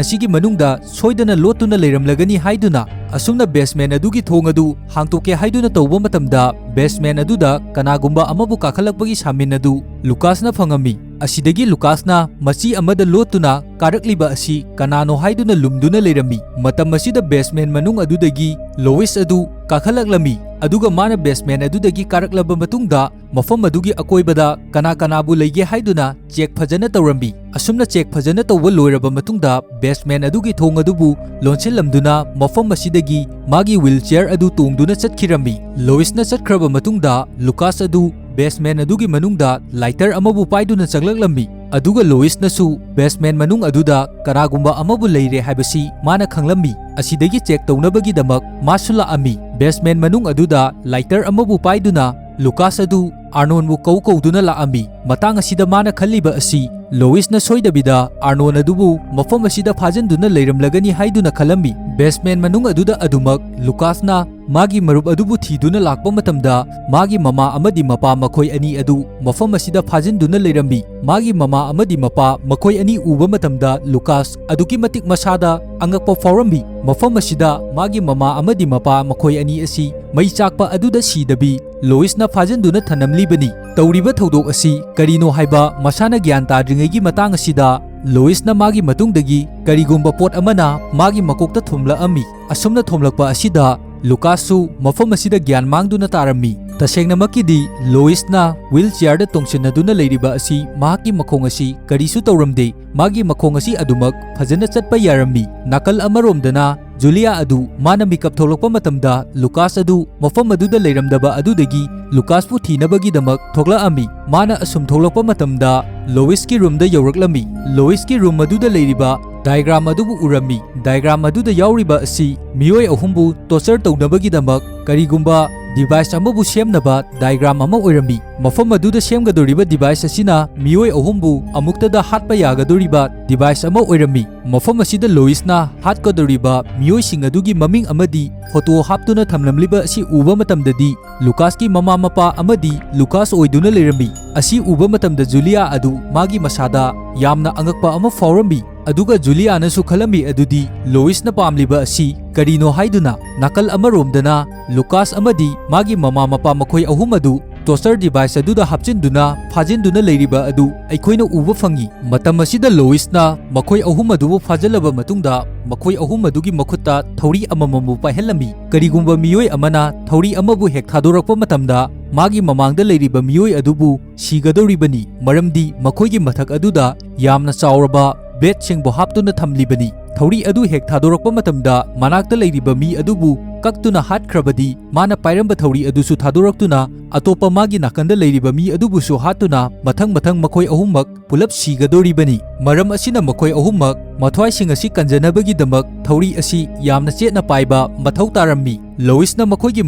ꯑꯁꯤꯒꯤ ꯃꯅꯨꯡꯗ ꯁꯣꯏꯗꯅ ꯂꯣꯠꯇꯨꯅ ꯂꯩꯔꯝꯂꯒꯅꯤ ꯍꯥꯏꯗꯨꯅ꯫ ꯑꯁꯨꯝꯅ ꯕꯦꯁꯃꯦꯟ ꯑꯗꯨꯒꯤ ꯊꯣꯡ ꯑꯗꯨ ꯍꯥꯡꯇꯣꯛꯀꯦ ꯍꯥꯏꯗꯨꯅ ꯇꯧꯕ ꯃꯇꯝꯗ, ꯕꯦꯁꯃꯦꯟ ꯑꯗꯨꯗ ꯀꯅꯥꯒꯨꯝꯕ ꯑꯃꯕꯨ ꯀꯥꯈꯠꯂꯛꯄꯒꯤ ꯁꯥꯃꯤꯟ ꯑꯗꯨ ꯂꯨꯀꯥꯁꯅ ꯐꯪꯉꯝꯃꯤ꯫ ꯑꯁꯤꯗꯒꯤ ꯂꯨꯀꯥꯁꯅ ꯃꯆꯤ ꯑꯃꯗ ꯂꯣꯠꯇꯨꯅ ꯀꯥꯔꯛꯂꯤꯕ ꯑꯁꯤ ꯀꯅꯥꯅꯣ ꯍꯥꯏꯗꯨꯅ ꯂꯨꯝꯗꯨꯅ ꯂꯩꯔꯝꯃꯤ꯫ ꯃꯇꯝ ꯑꯁꯤꯗ ꯕꯦꯁꯃꯦꯟ ꯃꯅꯨꯡ ꯑꯗꯨꯗꯒꯤ ꯂꯣꯏꯁ ꯑꯗꯨ ꯀꯥꯈꯠꯂꯛꯂꯝꯃꯤ, ꯑꯗꯨꯒ ꯃꯥꯅ ꯕꯦꯁꯃꯦꯟ ꯑꯗꯨꯗꯒꯤ ꯀꯥꯔꯛꯂꯕ ꯃꯇꯨꯡꯗ, ꯃꯐꯝ ꯑꯗꯨꯒꯤ ꯑꯀꯣꯏꯕꯗ ꯀꯅꯥ ꯀꯅꯥꯕꯨ ꯂꯩꯒꯦ ꯍꯥꯏꯗꯨꯅ ꯆꯦꯛ ꯐꯖꯅ ꯇꯧꯔꯝꯃꯤ꯫ ꯑꯁꯨꯝꯅ ꯆꯦꯛ ꯐꯖꯅ ꯇꯧꯕ ꯂꯣꯏꯔꯕ ꯃꯇꯨꯡꯗ, ꯕꯦꯁꯃꯦꯟ ꯑꯗꯨꯒꯤ ꯊꯣꯡ ꯑꯗꯨꯕꯨ ꯂꯣꯟꯁꯤꯜꯂꯝꯗꯨꯅ ꯃꯐꯝ ꯑꯁꯤꯗꯒꯤ ꯃꯥꯒꯤ ꯋꯤꯜꯆꯤꯌꯔ ꯑꯗꯨ ꯇꯣꯡꯗꯨꯅ ꯆꯠꯈꯤꯔꯝꯃꯤ꯫ ꯂꯣꯏꯁꯅ ꯆꯠꯈ꯭ꯔꯕ ꯃꯇꯨꯡꯗ, ꯂꯨꯀꯥꯁ ꯑꯗꯨ ꯕꯦꯁꯃꯦꯟ ꯑꯗꯨꯒꯤ ꯃꯅꯨꯡꯗ ꯂꯥꯏꯇꯔ ꯑꯃꯕꯨ ꯄꯥꯏꯗꯨꯅ ꯆꯪꯂꯛꯂꯝꯃꯤ꯫ ꯑꯗꯨꯒ ꯂꯣꯏꯁꯅꯁꯨ ꯕꯦꯁꯃꯦꯟ ꯃꯅꯨꯡ ꯑꯗꯨꯗ ꯀꯅꯥꯒꯨꯝꯕ ꯑꯃꯕꯨ ꯂꯩꯔꯦ ꯍꯥꯏꯕꯁꯤ ꯃꯥꯅ ꯈꯪꯂꯝꯃꯤ꯫ ꯑꯁꯤꯗꯒꯤ ꯆꯦꯛ ꯇꯧꯅꯕꯒꯤꯗꯃꯛ ꯃꯥꯁꯨ ꯂꯥꯛꯑꯝꯃꯤ꯫ ꯕꯦꯁꯃꯦꯟ ꯃꯅꯨꯡ ꯑꯗꯨꯗ ꯂꯥꯏꯇꯔ ꯑꯃꯕꯨ ꯄꯥꯏꯗꯨꯅ ꯂꯨꯀꯥꯁ ꯑꯗꯨ ꯑꯥꯔꯅꯣꯟꯕꯨ ꯀꯧ ꯀꯧꯗꯨꯅ ꯂꯥꯛꯑꯝꯃꯤ꯫ ꯃꯇꯥꯡ ꯑꯁꯤꯗ ꯃꯥꯅ ꯈꯜꯂꯤꯕ ꯑꯁꯤ ꯂꯣꯏꯁꯅ ꯁꯣꯏꯗꯕꯤꯗ ꯑꯥꯔꯅꯣꯟ ꯑꯗꯨꯕꯨ ꯃꯐꯝ ꯑꯁꯤꯗ ꯐꯥꯖꯤꯟꯗꯨꯅ ꯂꯩꯔꯝꯂꯒꯅꯤ ꯍꯥꯏꯗꯨꯅ ꯈꯜꯂꯝꯃꯤ꯫ ꯕꯦꯁꯃꯦꯟ ꯃꯅꯨꯡ ꯑꯗꯨꯗ ꯑꯗꯨꯃꯛ ꯂꯨꯀꯥꯁꯅ ꯃꯥꯒꯤ ꯃꯔꯨꯞ ꯑꯗꯨꯕꯨ ꯊꯤꯗꯨꯅ ꯂꯥꯛꯄ ꯃꯇꯝꯗ, ꯃꯥꯒꯤ ꯃꯃꯥ ꯑꯃꯗꯤ ꯃꯄꯥ ꯃꯈꯣꯏ ꯑꯅꯤ ꯑꯗꯨ ꯃꯐꯝ ꯑꯁꯤꯗ ꯐꯥꯖꯤꯟꯗꯨꯅ ꯂꯩꯔꯝꯃꯤ꯫ ꯃꯥꯒꯤ ꯃꯃꯥ ꯑꯃꯗꯤ ꯃꯄꯥ ꯃꯈꯣꯏ ꯑꯅꯤ ꯎꯕ ꯃꯇꯝꯗ, ꯂꯨꯀꯥꯁ ꯑꯗꯨꯛꯀꯤ ꯃꯇꯤꯛ ꯃꯁꯥꯗ ꯑꯉꯛꯄ ꯐꯥꯎꯔꯝꯃꯤ꯫ ꯃꯐꯝ ꯑꯁꯤꯗ ꯃꯥꯒꯤ ꯃꯃꯥ ꯑꯃꯗꯤ ꯃꯄꯥ ꯃꯈꯣꯏ ꯑꯅꯤ ꯑꯁꯤ ꯃꯩ ꯆꯥꯛꯄ ꯑꯗꯨꯗ ꯁꯤꯗꯕꯤ ꯂꯣꯏꯁꯅ ꯐꯥꯖꯤꯟꯗꯨꯅ ꯊꯅꯝꯂꯤꯕꯅꯤ꯫ ꯇꯧꯔꯤꯕ ꯊꯧꯗꯣꯛ ꯑꯁꯤ ꯀꯔꯤꯅꯣ ꯍꯥꯏꯕ ꯃꯁꯥꯅ ꯒ꯭ꯌꯥꯟ ꯇꯥꯗ꯭ꯔꯤꯉꯩꯒꯤ ꯃꯇꯥꯡ ꯑꯁꯤꯗ, ꯂꯣꯏꯁꯅ ꯃꯥꯒꯤ ꯃꯇꯨꯡꯗꯒꯤ ꯀꯔꯤꯒꯨꯝꯕ ꯄꯣꯠ ꯑꯃꯅ ꯃꯥꯒꯤ ꯃꯀꯣꯛꯇ ꯊꯣꯝꯂꯛꯑꯝꯃꯤ꯫ ꯑꯁꯨꯝꯅ ꯊꯣꯝꯂꯛꯄ ꯑꯁꯤꯗ ꯂꯨꯀꯥꯁꯁꯨ ꯃꯐꯝ ꯑꯁꯤꯗ ꯒ꯭ꯌꯥꯟ ꯃꯥꯡꯗꯨꯅ ꯇꯥꯔꯝꯃꯤ꯫ ꯇꯁꯦꯡꯅꯃꯛꯀꯤꯗꯤ ꯂꯣꯏꯁꯅ ꯋꯤꯜ ꯆꯤꯌꯥꯔꯗ ꯇꯣꯡꯁꯤꯟꯅꯗꯨꯅ ꯂꯩꯔꯤꯕ ꯑꯁꯤ ꯃꯍꯥꯛꯀꯤ ꯃꯈꯣꯡ ꯑꯁꯤ ꯀꯔꯤꯁꯨ ꯇꯧꯔꯝꯗꯦ꯫ ꯃꯥꯒꯤ ꯃꯈꯣꯡ ꯑꯁꯤ ꯑꯗꯨꯃꯛ ꯐꯖꯅ ꯆꯠꯄ ꯌꯥꯔꯝꯃꯤ꯫ ꯅꯥꯀꯜ ꯑꯃꯔꯣꯝꯗꯅ ꯖꯨꯂꯤꯌꯥ ꯑꯗꯨ ꯃꯥꯅ ꯃꯤꯀꯞ ꯊꯣꯛꯂꯛꯄ ꯃꯇꯝꯗ ꯂꯨꯀꯥꯁ ꯑꯗꯨ ꯃꯐꯝ ꯑꯗꯨꯗ ꯂꯩꯔꯝꯗꯕ ꯑꯗꯨꯗꯒꯤ ꯂꯨꯀꯥꯁꯄꯨ ꯊꯤꯅꯕꯒꯤꯗꯃꯛ ꯊꯣꯛꯂꯛꯑꯝꯃꯤ꯫ ꯃꯥꯅ ꯑꯁꯨꯝ ꯊꯣꯛꯂꯛꯄ ꯃꯇꯝꯗ ꯂꯣꯏꯁꯀꯤ ꯔꯨꯝꯗ ꯌꯧꯔꯛꯂꯝꯃꯤ꯫ ꯂꯣꯏꯁꯀꯤ ꯔꯨꯝ ꯑꯗꯨꯗ ꯂꯩꯔꯤꯕ ꯗꯥꯏꯒ꯭ꯔꯥꯝ ꯑꯗꯨꯕꯨ ꯎꯔꯝꯃꯤ꯫ ꯗꯥꯏꯒ꯭ꯔꯥꯝ ꯑꯗꯨꯗ ꯌꯥꯎꯔꯤꯕ ꯑꯁꯤ ꯃꯤꯑꯣꯏ ꯑꯍꯨꯝꯕꯨ ꯇꯣꯔꯆꯔ ꯇꯧꯅꯕꯒꯤꯗꯃꯛ ꯀꯔꯤꯒꯨꯝꯕ ꯗꯤꯚꯥꯏꯁ ꯑꯃꯕꯨ ꯁꯦꯝꯅꯕ ꯗꯥꯏꯒ꯭ꯔꯥꯝ ꯑꯃ ꯑꯣꯏꯔꯝꯃꯤ꯫ ꯃꯐꯝ ꯑꯗꯨꯗ ꯁꯦꯝꯒꯗꯧꯔꯤꯕ ꯗꯤꯚꯥꯏꯁ ꯑꯁꯤꯅ ꯃꯤꯑꯣꯏ ꯑꯍꯨꯝꯕꯨ ꯑꯃꯨꯛꯇꯗ ꯍꯥꯠꯄ ꯌꯥꯒꯗꯧꯔꯤꯕ ꯗꯤꯚꯥꯏꯁ ꯑꯃ ꯑꯣꯏꯔꯝꯃꯤ꯫ ꯃꯐꯝ ꯑꯁꯤꯗ ꯂꯣꯏꯁꯅ ꯍꯥꯠꯀꯗꯧꯔꯤꯕ ꯃꯤꯑꯣꯏꯁꯤꯡ ꯑꯗꯨꯒꯤ ꯃꯃꯤꯡ ꯑꯃꯗꯤ ꯐꯣꯇꯣ ꯍꯥꯞꯇꯨꯅ ꯊꯝꯂꯝꯂꯤꯕ ꯑꯁꯤ ꯎꯕ ꯃꯇꯝꯗꯗꯤ, ꯂꯨꯀꯥꯁꯀꯤ ꯃꯃꯥ ꯃꯄꯥ ꯑꯃꯗꯤ ꯂꯨꯀꯥꯁ ꯑꯣꯏꯗꯨꯅ ꯂꯩꯔꯝꯃꯤ꯫ ꯑꯁꯤ ꯎꯕ ꯃꯇꯝꯗ ꯖꯨꯂꯤꯌꯥ ꯑꯗꯨ ꯃꯥꯒꯤ ꯃꯁꯥꯗ ꯌꯥꯝꯅ ꯑꯉꯛꯄ ꯑꯃ ꯐꯥꯎꯔꯝꯃꯤ꯫ ꯑꯗꯨꯒ ꯖꯨꯂꯤꯌꯥꯅꯁꯨ ꯈꯜꯂꯝꯃꯤ ꯑꯗꯨꯗꯤ ꯂꯣꯏꯁꯅ ꯄꯥꯝꯂꯤꯕ ꯑꯁꯤ ꯀꯔꯤꯅꯣ ꯍꯥꯏꯗꯨꯅ꯫ ꯅꯥꯀꯜ ꯑꯃꯔꯣꯝꯗꯅ ꯂꯨꯀꯥꯁ ꯑꯃꯗꯤ ꯃꯥꯒꯤ ꯃꯃꯥ ꯃꯄꯥ ꯃꯈꯣꯏ ꯑꯍꯨꯝ ꯑꯗꯨ ꯇꯣꯔꯆꯔ ꯗꯤꯚꯥꯏꯁ ꯑꯗꯨꯗ ꯍꯥꯞꯆꯤꯟꯗꯨꯅ ꯐꯥꯖꯤꯟꯗꯨꯅ ꯂꯩꯔꯤꯕ ꯑꯗꯨ ꯑꯩꯈꯣꯏꯅ ꯎꯕ ꯐꯪꯉꯤ꯫ ꯃꯇꯝ ꯑꯁꯤꯗ ꯂꯣꯏꯁꯅ ꯃꯈꯣꯏ ꯑꯍꯨꯝ ꯑꯗꯨꯕꯨ ꯐꯥꯖꯤꯜꯂꯕ ꯃꯇꯨꯡꯗ, ꯃꯈꯣꯏ ꯑꯍꯨꯝ ꯑꯗꯨꯒꯤ ꯃꯈꯨꯠꯇ ꯊꯧꯔꯤ ꯑꯃꯃꯝꯕꯨ ꯄꯥꯏꯍꯜꯂꯝꯃꯤ꯫ ꯀꯔꯤꯒꯨꯝꯕ ꯃꯤꯑꯣꯏ ꯑꯃꯅ ꯊꯧꯔꯤ ꯑꯃꯕꯨ ꯍꯦꯛ ꯊꯥꯗꯣꯔꯛꯄ ꯃꯇꯝꯗ, ꯃꯥꯒꯤ ꯃꯃꯥꯡꯗ ꯂꯩꯔꯤꯕ ꯃꯤꯑꯣꯏ ꯑꯗꯨꯕꯨ ꯁꯤꯒꯗꯧꯔꯤꯕꯅꯤ, ꯃꯔꯝꯗꯤ ꯃꯈꯣꯏꯒꯤ ꯃꯊꯛ ꯑꯗꯨꯗ ꯌꯥꯝꯅ ꯆꯥꯎꯔꯕ ꯕ꯭ꯂꯦꯗꯁꯤꯡꯕꯨ ꯍꯥꯞꯇꯨꯅ ꯊꯝꯂꯤꯕꯅꯤ꯫ ꯊꯧꯔꯤ ꯑꯗꯨ ꯍꯦꯛ ꯊꯥꯗꯣꯔꯛꯄ ꯃꯇꯝꯗ, ꯃꯅꯥꯛꯇ ꯂꯩꯔꯤꯕ ꯃꯤ ꯑꯗꯨꯕꯨ ꯀꯛꯇꯨꯅ ꯍꯥꯠꯈ꯭ꯔꯕꯗꯤ, ꯃꯥꯅ ꯄꯥꯏꯔꯝꯕ ꯊꯧꯔꯤ ꯑꯗꯨꯁꯨ ꯊꯥꯗꯣꯔꯛꯇꯨꯅ, ꯑꯇꯣꯞꯄ ꯃꯥꯒꯤ ꯅꯥꯀꯟꯗ ꯂꯩꯔꯤꯕ ꯃꯤ ꯑꯗꯨꯕꯨꯁꯨ ꯍꯥꯠꯇꯨꯅ, ꯃꯊꯪ ꯃꯊꯪ ꯃꯈꯣꯏ ꯑꯍꯨꯝꯃꯛ ꯄꯨꯂꯞ ꯁꯤꯒꯗꯣꯔꯤꯕꯅꯤ꯫ ꯃꯔꯝ ꯑꯁꯤꯅ ꯃꯈꯣꯏ ꯑꯍꯨꯝꯃꯛ ꯃꯊ꯭ꯋꯥꯏꯁꯤꯡ ꯑꯁꯤ ꯀꯟꯖꯅꯕꯒꯤꯗꯃꯛ ꯊꯧꯔꯤ ꯑꯁꯤ ꯌꯥꯝꯅ ꯆꯦꯠꯅ ꯄꯥꯏꯕ ꯃꯊꯧ ꯇꯥꯔꯝꯃꯤ꯫ ꯂꯣꯏꯁꯅ ꯃꯈꯣꯏꯒꯤ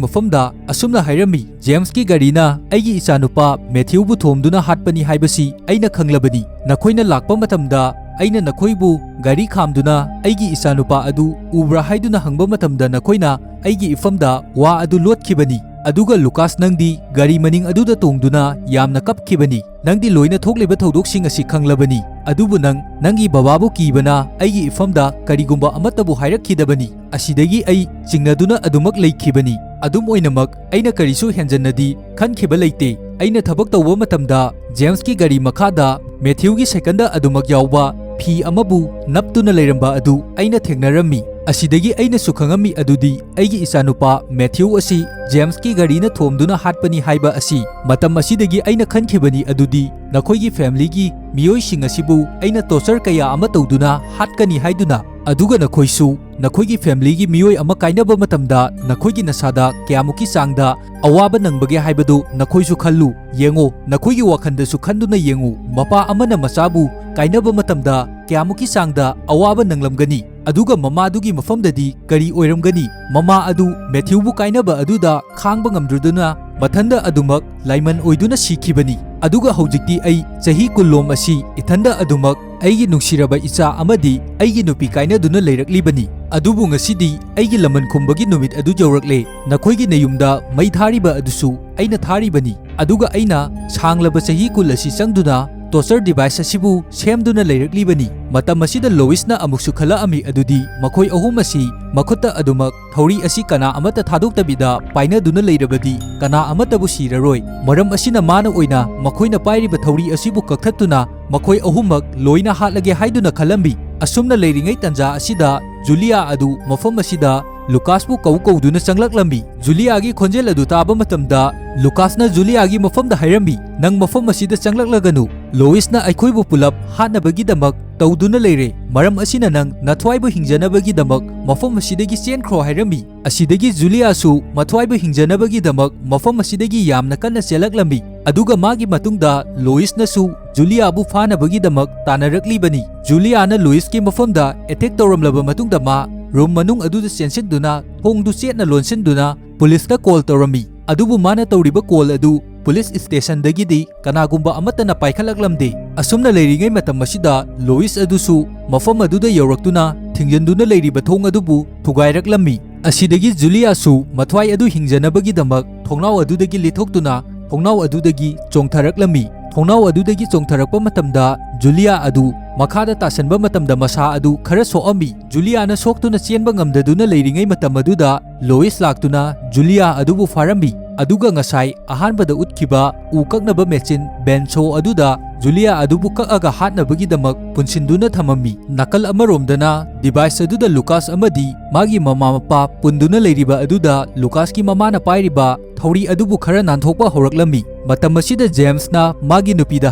ꯃꯐꯝꯗ ꯑꯁꯨꯝꯅ ꯍꯥꯏꯔꯝꯃꯤ, "ꯖꯦꯝꯁꯀꯤ ꯒꯥꯔꯤꯅ ꯑꯩꯒꯤ ꯏꯆꯥꯅꯨꯄꯥ ꯃꯦꯊ꯭ꯌꯨꯕꯨ ꯊꯣꯝꯗꯨꯅ ꯍꯥꯠꯄꯅꯤ ꯍꯥꯏꯕꯁꯤ ꯑꯩꯅ ꯈꯪꯂꯕꯅꯤ꯫ ꯅꯈꯣꯏꯅ ꯂꯥꯛꯄ ꯃꯇꯝꯗ ꯑꯩꯅ ꯅꯈꯣꯏꯕꯨ ꯒꯥꯔꯤ ꯈꯥꯝꯗꯨꯅ ꯑꯩꯒꯤ ꯏꯆꯥꯅꯨꯄꯥ ꯑꯗꯨ ꯎꯕ꯭ꯔꯥ ꯍꯥꯏꯗꯨꯅ ꯍꯪꯕ ꯃꯇꯝꯗ ꯅꯈꯣꯏꯅ ꯑꯩꯒꯤ ꯏꯐꯝꯗ ꯋꯥ ꯑꯗꯨ ꯂꯣꯠꯈꯤꯕꯅꯤ꯫ ꯑꯗꯨꯒ ꯂꯨꯀꯥꯁ, ꯅꯪꯗꯤ ꯒꯥꯔꯤ ꯃꯅꯤꯡ ꯑꯗꯨꯗ ꯇꯣꯡꯗꯨꯅ ꯌꯥꯝꯅ ꯀꯞꯈꯤꯕꯅꯤ꯫ ꯅꯪꯗꯤ ꯂꯣꯏꯅ ꯊꯣꯛꯂꯤꯕ ꯊꯧꯗꯣꯛꯁꯤꯡ ꯑꯁꯤ ꯈꯪꯂꯕꯅꯤ꯫ ꯑꯗꯨꯕꯨ ꯅꯪ ꯅꯪꯒꯤ ꯕꯕꯥꯕꯨ ꯀꯤꯕꯅ ꯑꯩꯒꯤ ꯏꯐꯝꯗ ꯀꯔꯤꯒꯨꯝꯕ ꯑꯃꯠꯇꯕꯨ ꯍꯥꯏꯔꯛꯈꯤꯗꯕꯅꯤ꯫ ꯑꯁꯤꯗꯒꯤ ꯑꯩ ꯆꯤꯡꯅꯗꯨꯅ ꯑꯗꯨꯃꯛ ꯂꯩꯈꯤꯕꯅꯤ꯫ ꯑꯗꯨꯝ ꯑꯣꯏꯅꯃꯛ, ꯑꯩꯅ ꯀꯔꯤꯁꯨ ꯍꯦꯟꯖꯟꯅꯗꯤ ꯈꯟꯈꯤꯕ ꯂꯩꯇꯦ꯫ ꯑꯩꯅ ꯊꯕꯛ ꯇꯧꯕ ꯃꯇꯝꯗ ꯖꯦꯝꯁꯀꯤ ꯒꯥꯔꯤ ꯃꯈꯥꯗ ꯃꯦꯊ꯭ꯌꯨꯒꯤ ꯁꯥꯏꯀꯜꯗ ꯑꯗꯨꯃꯛ ꯌꯥꯎꯕ ꯐꯤ ꯑꯃꯕꯨ ꯅꯞꯇꯨꯅ ꯂꯩꯔꯝꯕ ꯑꯗꯨ ꯑꯩꯅ ꯊꯦꯡꯅꯔꯝꯃꯤ꯫ ꯑꯁꯤꯗꯒꯤ ꯑꯩꯅꯁꯨ ꯈꯪꯉꯝꯃꯤ ꯑꯗꯨꯗꯤ ꯑꯩꯒꯤ ꯏꯆꯥꯅꯨꯄꯥ ꯃꯦꯊ꯭ꯌꯨ ꯑꯁꯤ ꯖꯦꯝꯁꯀꯤ ꯒꯥꯔꯤꯅ ꯊꯣꯝꯗꯨꯅ ꯍꯥꯠꯄꯅꯤ ꯍꯥꯏꯕ ꯑꯁꯤ꯫ ꯃꯇꯝ ꯑꯁꯤꯗꯒꯤ ꯑꯩꯅ ꯈꯟꯈꯤꯕꯅꯤ ꯑꯗꯨꯗꯤ ꯅꯈꯣꯏꯒꯤ ꯐꯦꯃꯤꯂꯤꯒꯤ ꯃꯤꯑꯣꯏꯁꯤꯡ ꯑꯁꯤꯕꯨ ꯑꯩꯅ ꯇꯣꯔꯆꯔ ꯀꯌꯥ ꯑꯃ ꯇꯧꯗꯨꯅ ꯍꯥꯠꯀꯅꯤ ꯍꯥꯏꯗꯨꯅ꯫ ꯑꯗꯨꯒ ꯅꯈꯣꯏꯁꯨ ꯅꯈꯣꯏꯒꯤ ꯐꯦꯃꯤꯂꯤꯒꯤ ꯃꯤꯑꯣꯏ ꯑꯃ ꯀꯥꯏꯅꯕ ꯃꯇꯝꯗ ꯅꯈꯣꯏꯒꯤ ꯅꯁꯥꯗ ꯀꯌꯥꯃꯨꯛꯀꯤ ꯆꯥꯡꯗ ꯑꯋꯥꯕ ꯅꯪꯕꯒꯦ ꯍꯥꯏꯕꯗꯨ ꯅꯈꯣꯏꯁꯨ ꯈꯜꯂꯨ꯫ ꯌꯦꯡꯉꯣ, ꯅꯈꯣꯏꯒꯤ ꯋꯥꯈꯜꯗꯁꯨ ꯈꯟꯗꯨꯅ ꯌꯦꯡꯉꯨ, ꯃꯄꯥ ꯑꯃꯅ ꯃꯆꯥꯕꯨ ꯀꯥꯏꯅꯕ ꯃꯇꯝꯗ ꯀꯌꯥꯃꯨꯛꯀꯤ ꯆꯥꯡꯗ ꯑꯋꯥꯕ ꯅꯪꯂꯝꯒꯅꯤ? ꯑꯗꯨꯒ ꯃꯃꯥꯗꯨꯒꯤ ꯃꯐꯝꯗꯗꯤ ꯀꯔꯤ ꯑꯣꯏꯔꯝꯒꯅꯤ? ꯃꯃꯥ ꯑꯗꯨ ꯃꯦꯊ꯭ꯌꯨꯕꯨ ꯀꯥꯏꯅꯕ ꯑꯗꯨꯗ ꯈꯥꯡꯕ ꯉꯝꯗ꯭ꯔꯗꯨꯅ ꯃꯊꯟꯗ ꯑꯗꯨꯃꯛ ꯂꯥꯏꯃꯟ ꯑꯣꯏꯗꯨꯅ ꯁꯤꯈꯤꯕꯅꯤ꯫ ꯑꯗꯨꯒ ꯍꯧꯖꯤꯛꯇꯤ ꯑꯩ ꯆꯍꯤ ꯀꯨꯟꯂꯣꯝ ꯑꯁꯤ ꯏꯊꯟꯗ ꯑꯗꯨꯃꯛ ꯑꯩꯒꯤ ꯅꯨꯡꯁꯤꯔꯕ ꯏꯆꯥ ꯑꯃꯗꯤ ꯑꯩꯒꯤ ꯅꯨꯄꯤ ꯀꯥꯏꯅꯗꯨꯅ ꯂꯩꯔꯛꯂꯤꯕꯅꯤ꯫ ꯑꯗꯨꯕꯨ ꯉꯁꯤꯗꯤ ꯑꯩꯒꯤ ꯂꯃꯟ ꯈꯨꯝꯕꯒꯤ ꯅꯨꯃꯤꯠ ꯑꯗꯨ ꯌꯧꯔꯛꯂꯦ꯫ ꯅꯈꯣꯏꯒꯤ ꯅꯌꯨꯝꯗ ꯃꯩ ꯊꯥꯔꯤꯕ ꯑꯗꯨꯁꯨ ꯑꯩꯅ ꯊꯥꯔꯤꯕꯅꯤ꯫ ꯑꯗꯨꯒ ꯑꯩꯅ ꯁꯥꯡꯂꯕ ꯆꯍꯤ ꯀꯨꯟ ꯑꯁꯤ ꯆꯪꯗꯨꯅ ꯇꯣꯔꯆꯔ ꯗꯤꯚꯥꯏꯁ ꯑꯁꯤꯕꯨ ꯁꯦꯝꯗꯨꯅ ꯂꯩꯔꯛꯂꯤꯕꯅꯤ꯫ ꯃꯇꯝ ꯑꯁꯤꯗ ꯂꯣꯏꯁꯅ ꯑꯃꯨꯛꯁꯨ ꯈꯜꯂꯛꯑꯝꯃꯤ ꯑꯗꯨꯗꯤ ꯃꯈꯣꯏ ꯑꯍꯨꯝ ꯑꯁꯤ ꯃꯈꯨꯠꯇ ꯑꯗꯨꯃꯛ ꯊꯧꯔꯤ ꯑꯁꯤ ꯀꯅꯥ ꯑꯃꯠꯇ ꯊꯥꯗꯣꯛꯇꯕꯤꯗ ꯄꯥꯏꯅꯗꯨꯅ ꯂꯩꯔꯕꯗꯤ ꯀꯅꯥ ꯑꯃꯠꯇꯕꯨ ꯁꯤꯔꯔꯣꯏ꯫ ꯃꯔꯝ ꯑꯁꯤꯅ ꯃꯥꯅ ꯑꯣꯏꯅ ꯃꯈꯣꯏꯅ ꯄꯥꯏꯔꯤꯕ ꯊꯧꯔꯤ ꯑꯁꯤꯕꯨ ꯀꯛꯊꯠꯇꯨꯅ ꯃꯈꯣꯏ ꯑꯍꯨꯝꯃꯛ ꯂꯣꯏꯅ ꯍꯥꯠꯂꯒꯦ ꯍꯥꯏꯗꯨꯅ ꯈꯜꯂꯝꯃꯤ꯫ ꯑꯁꯨꯝꯅ ꯂꯩꯔꯤꯉꯩ ꯇꯟꯖꯥ ꯑꯁꯤꯗ ꯖꯨꯂꯤꯌꯥ ꯑꯗꯨ ꯃꯐꯝ ꯑꯁꯤꯗ ꯂꯨꯀꯥꯁꯄꯨ ꯀꯧ ꯀꯧꯗꯨꯅ ꯆꯪꯂꯛꯂꯝꯃꯤ꯫ ꯖꯨꯂꯤꯌꯥꯒꯤ ꯈꯣꯟꯖꯦꯜ ꯑꯗꯨ ꯇꯥꯕ ꯃꯇꯝꯗ ꯂꯨꯀꯥꯁꯅ ꯖꯨꯂꯤꯌꯥꯒꯤ ꯃꯐꯝꯗ ꯍꯥꯏꯔꯝꯃꯤ, "ꯅꯪ ꯃꯐꯝ ꯑꯁꯤꯗ ꯆꯪꯂꯛꯂꯒꯅꯨ꯫ ꯂꯣꯏꯁꯅ ꯑꯩꯈꯣꯏꯕꯨ ꯄꯨꯂꯞ ꯍꯥꯠꯅꯕꯒꯤꯗꯃꯛ ꯇꯧꯗꯨꯅ ꯂꯩꯔꯦ꯫ ꯃꯔꯝ ꯑꯁꯤꯅ ꯅꯪ ꯅꯊ꯭ꯋꯥꯏꯕꯨ ꯍꯤꯡꯖꯅꯕꯒꯤꯗꯃꯛ ꯃꯐꯝ ꯑꯁꯤꯗꯒꯤ ꯆꯦꯟꯈ꯭ꯔꯣ" ꯍꯥꯏꯔꯝꯃꯤ꯫ ꯑꯁꯤꯗꯒꯤ ꯖꯨꯂꯤꯌꯥꯁꯨ ꯃꯊ꯭ꯋꯥꯏꯕꯨ ꯍꯤꯡꯖꯅꯕꯒꯤꯗꯃꯛ ꯃꯐꯝ ꯑꯁꯤꯗꯒꯤ ꯌꯥꯝꯅ ꯀꯟꯅ ꯆꯦꯜꯂꯛꯂꯝꯃꯤ꯫ ꯑꯗꯨꯒ ꯃꯥꯒꯤ ꯃꯇꯨꯡꯗ ꯂꯣꯏꯁꯅꯁꯨ ꯖꯨꯂꯤꯌꯥꯕꯨ ꯐꯥꯅꯕꯒꯤꯗꯃꯛ ꯇꯥꯟꯅꯔꯛꯂꯤꯕꯅꯤ꯫ ꯖꯨꯂꯤꯌꯥꯅ ꯂꯣꯏꯁꯀꯤ ꯃꯐꯝꯗ ꯑꯦꯇꯦꯛ ꯇꯧꯔꯝꯂꯕ ꯃꯇꯨꯡꯗ ꯃꯥ ꯔꯨꯝ ꯃꯅꯨꯡ ꯑꯗꯨꯗ ꯆꯦꯟꯁꯤꯟꯗꯨꯅ ꯊꯣꯡꯗꯨ ꯆꯦꯠꯅ ꯂꯣꯟꯁꯤꯟꯗꯨꯅ ꯄꯨꯂꯤꯁꯇ ꯀꯣꯜ ꯇꯧꯔꯝꯃꯤ꯫ ꯑꯗꯨꯕꯨ ꯃꯥꯅ ꯇꯧꯔꯤꯕ ꯀꯣꯜ ꯑꯗꯨ ꯄꯨꯂꯤꯁ ꯁ꯭ꯇꯦꯁꯟꯗꯒꯤꯗꯤ ꯀꯅꯥꯒꯨꯝꯕ ꯑꯃꯠꯇꯅ ꯄꯥꯏꯈꯠꯂꯛꯂꯝꯗꯦ꯫ ꯑꯁꯨꯝꯅ ꯂꯩꯔꯤꯉꯩ ꯃꯇꯝ ꯑꯁꯤꯗ ꯂꯣꯏꯁ ꯑꯗꯨꯁꯨ ꯃꯐꯝ ꯑꯗꯨꯗ ꯌꯧꯔꯛꯇꯨꯅ ꯊꯤꯡꯖꯤꯟꯗꯨꯅ ꯂꯩꯔꯤꯕ ꯊꯣꯡ ꯑꯗꯨꯕꯨ ꯊꯨꯒꯥꯏꯔꯛꯂꯝꯃꯤ꯫ ꯑꯁꯤꯗꯒꯤ ꯖꯨꯂꯤꯌꯥꯁꯨ ꯃꯊ꯭ꯋꯥꯏ ꯑꯗꯨ ꯍꯤꯡꯖꯅꯕꯒꯤꯗꯃꯛ ꯊꯣꯡꯅꯥꯎ ꯑꯗꯨꯗꯒꯤ ꯂꯤꯊꯣꯛꯇꯨꯅ ꯊꯣꯡꯅꯥꯎ ꯑꯗꯨꯗꯒꯤ ꯆꯣꯡꯊꯔꯛꯂꯝꯃꯤ꯫ ꯊꯣꯡꯅꯥꯎ ꯑꯗꯨꯗꯒꯤ ꯆꯣꯡꯊꯔꯛꯄ ꯃꯇꯝꯗ ꯖꯨꯂꯤꯌꯥ ꯑꯗꯨ ꯃꯈꯥꯗ ꯇꯥꯁꯟꯕ ꯃꯇꯝꯗ ꯃꯁꯥ ꯑꯗꯨ ꯈꯔ ꯁꯣꯛꯑꯝꯃꯤ꯫ ꯖꯨꯂꯤꯌꯥꯅ ꯁꯣꯛꯇꯨꯅ ꯆꯦꯟꯕ ꯉꯝꯗꯗꯨꯅ ꯂꯩꯔꯤꯉꯩ ꯃꯇꯝ ꯑꯗꯨꯗ ꯂꯣꯏꯁ ꯂꯥꯛꯇꯨꯅ ꯖꯨꯂꯤꯌꯥ ꯑꯗꯨꯕꯨ ꯐꯥꯔꯝꯃꯤ꯫ ꯑꯗꯨꯒ ꯉꯁꯥꯏ ꯑꯍꯥꯟꯕꯗ ꯎꯠꯈꯤꯕ ꯎ ꯀꯛꯅꯕ ꯃꯦꯆꯤꯟ ꯕꯦꯟꯁꯣ ꯑꯗꯨꯗ ꯖꯨꯂꯤꯌꯥ ꯑꯗꯨꯕꯨ ꯀꯛꯑꯒ ꯍꯥꯠꯅꯕꯒꯤꯗꯃꯛ ꯄꯨꯟꯁꯤꯟꯗꯨꯅ ꯊꯝꯃꯝꯃꯤ꯫ ꯅꯥꯀꯜ ꯑꯃꯔꯣꯝꯗꯅ ꯗꯤꯚꯥꯏꯁ ꯑꯗꯨꯗ ꯂꯨꯀꯥꯁ ꯑꯃꯗꯤ ꯃꯥꯒꯤ ꯃꯃꯥ ꯃꯄꯥ ꯄꯨꯟꯗꯨꯅ ꯂꯩꯔꯤꯕ ꯑꯗꯨꯗ ꯂꯨꯀꯥꯁꯀꯤ ꯃꯃꯥꯅ ꯄꯥꯏꯔꯤꯕ ꯊꯧꯔꯤ ꯑꯗꯨꯕꯨ ꯈꯔ ꯅꯥꯟꯊꯣꯛꯄ ꯍꯧꯔꯛꯂꯝꯃꯤ꯫ ꯃꯇꯝ ꯑꯁꯤꯗ ꯖꯦꯝꯁꯅ ꯃꯥꯒꯤ ꯅꯨꯄꯤꯗ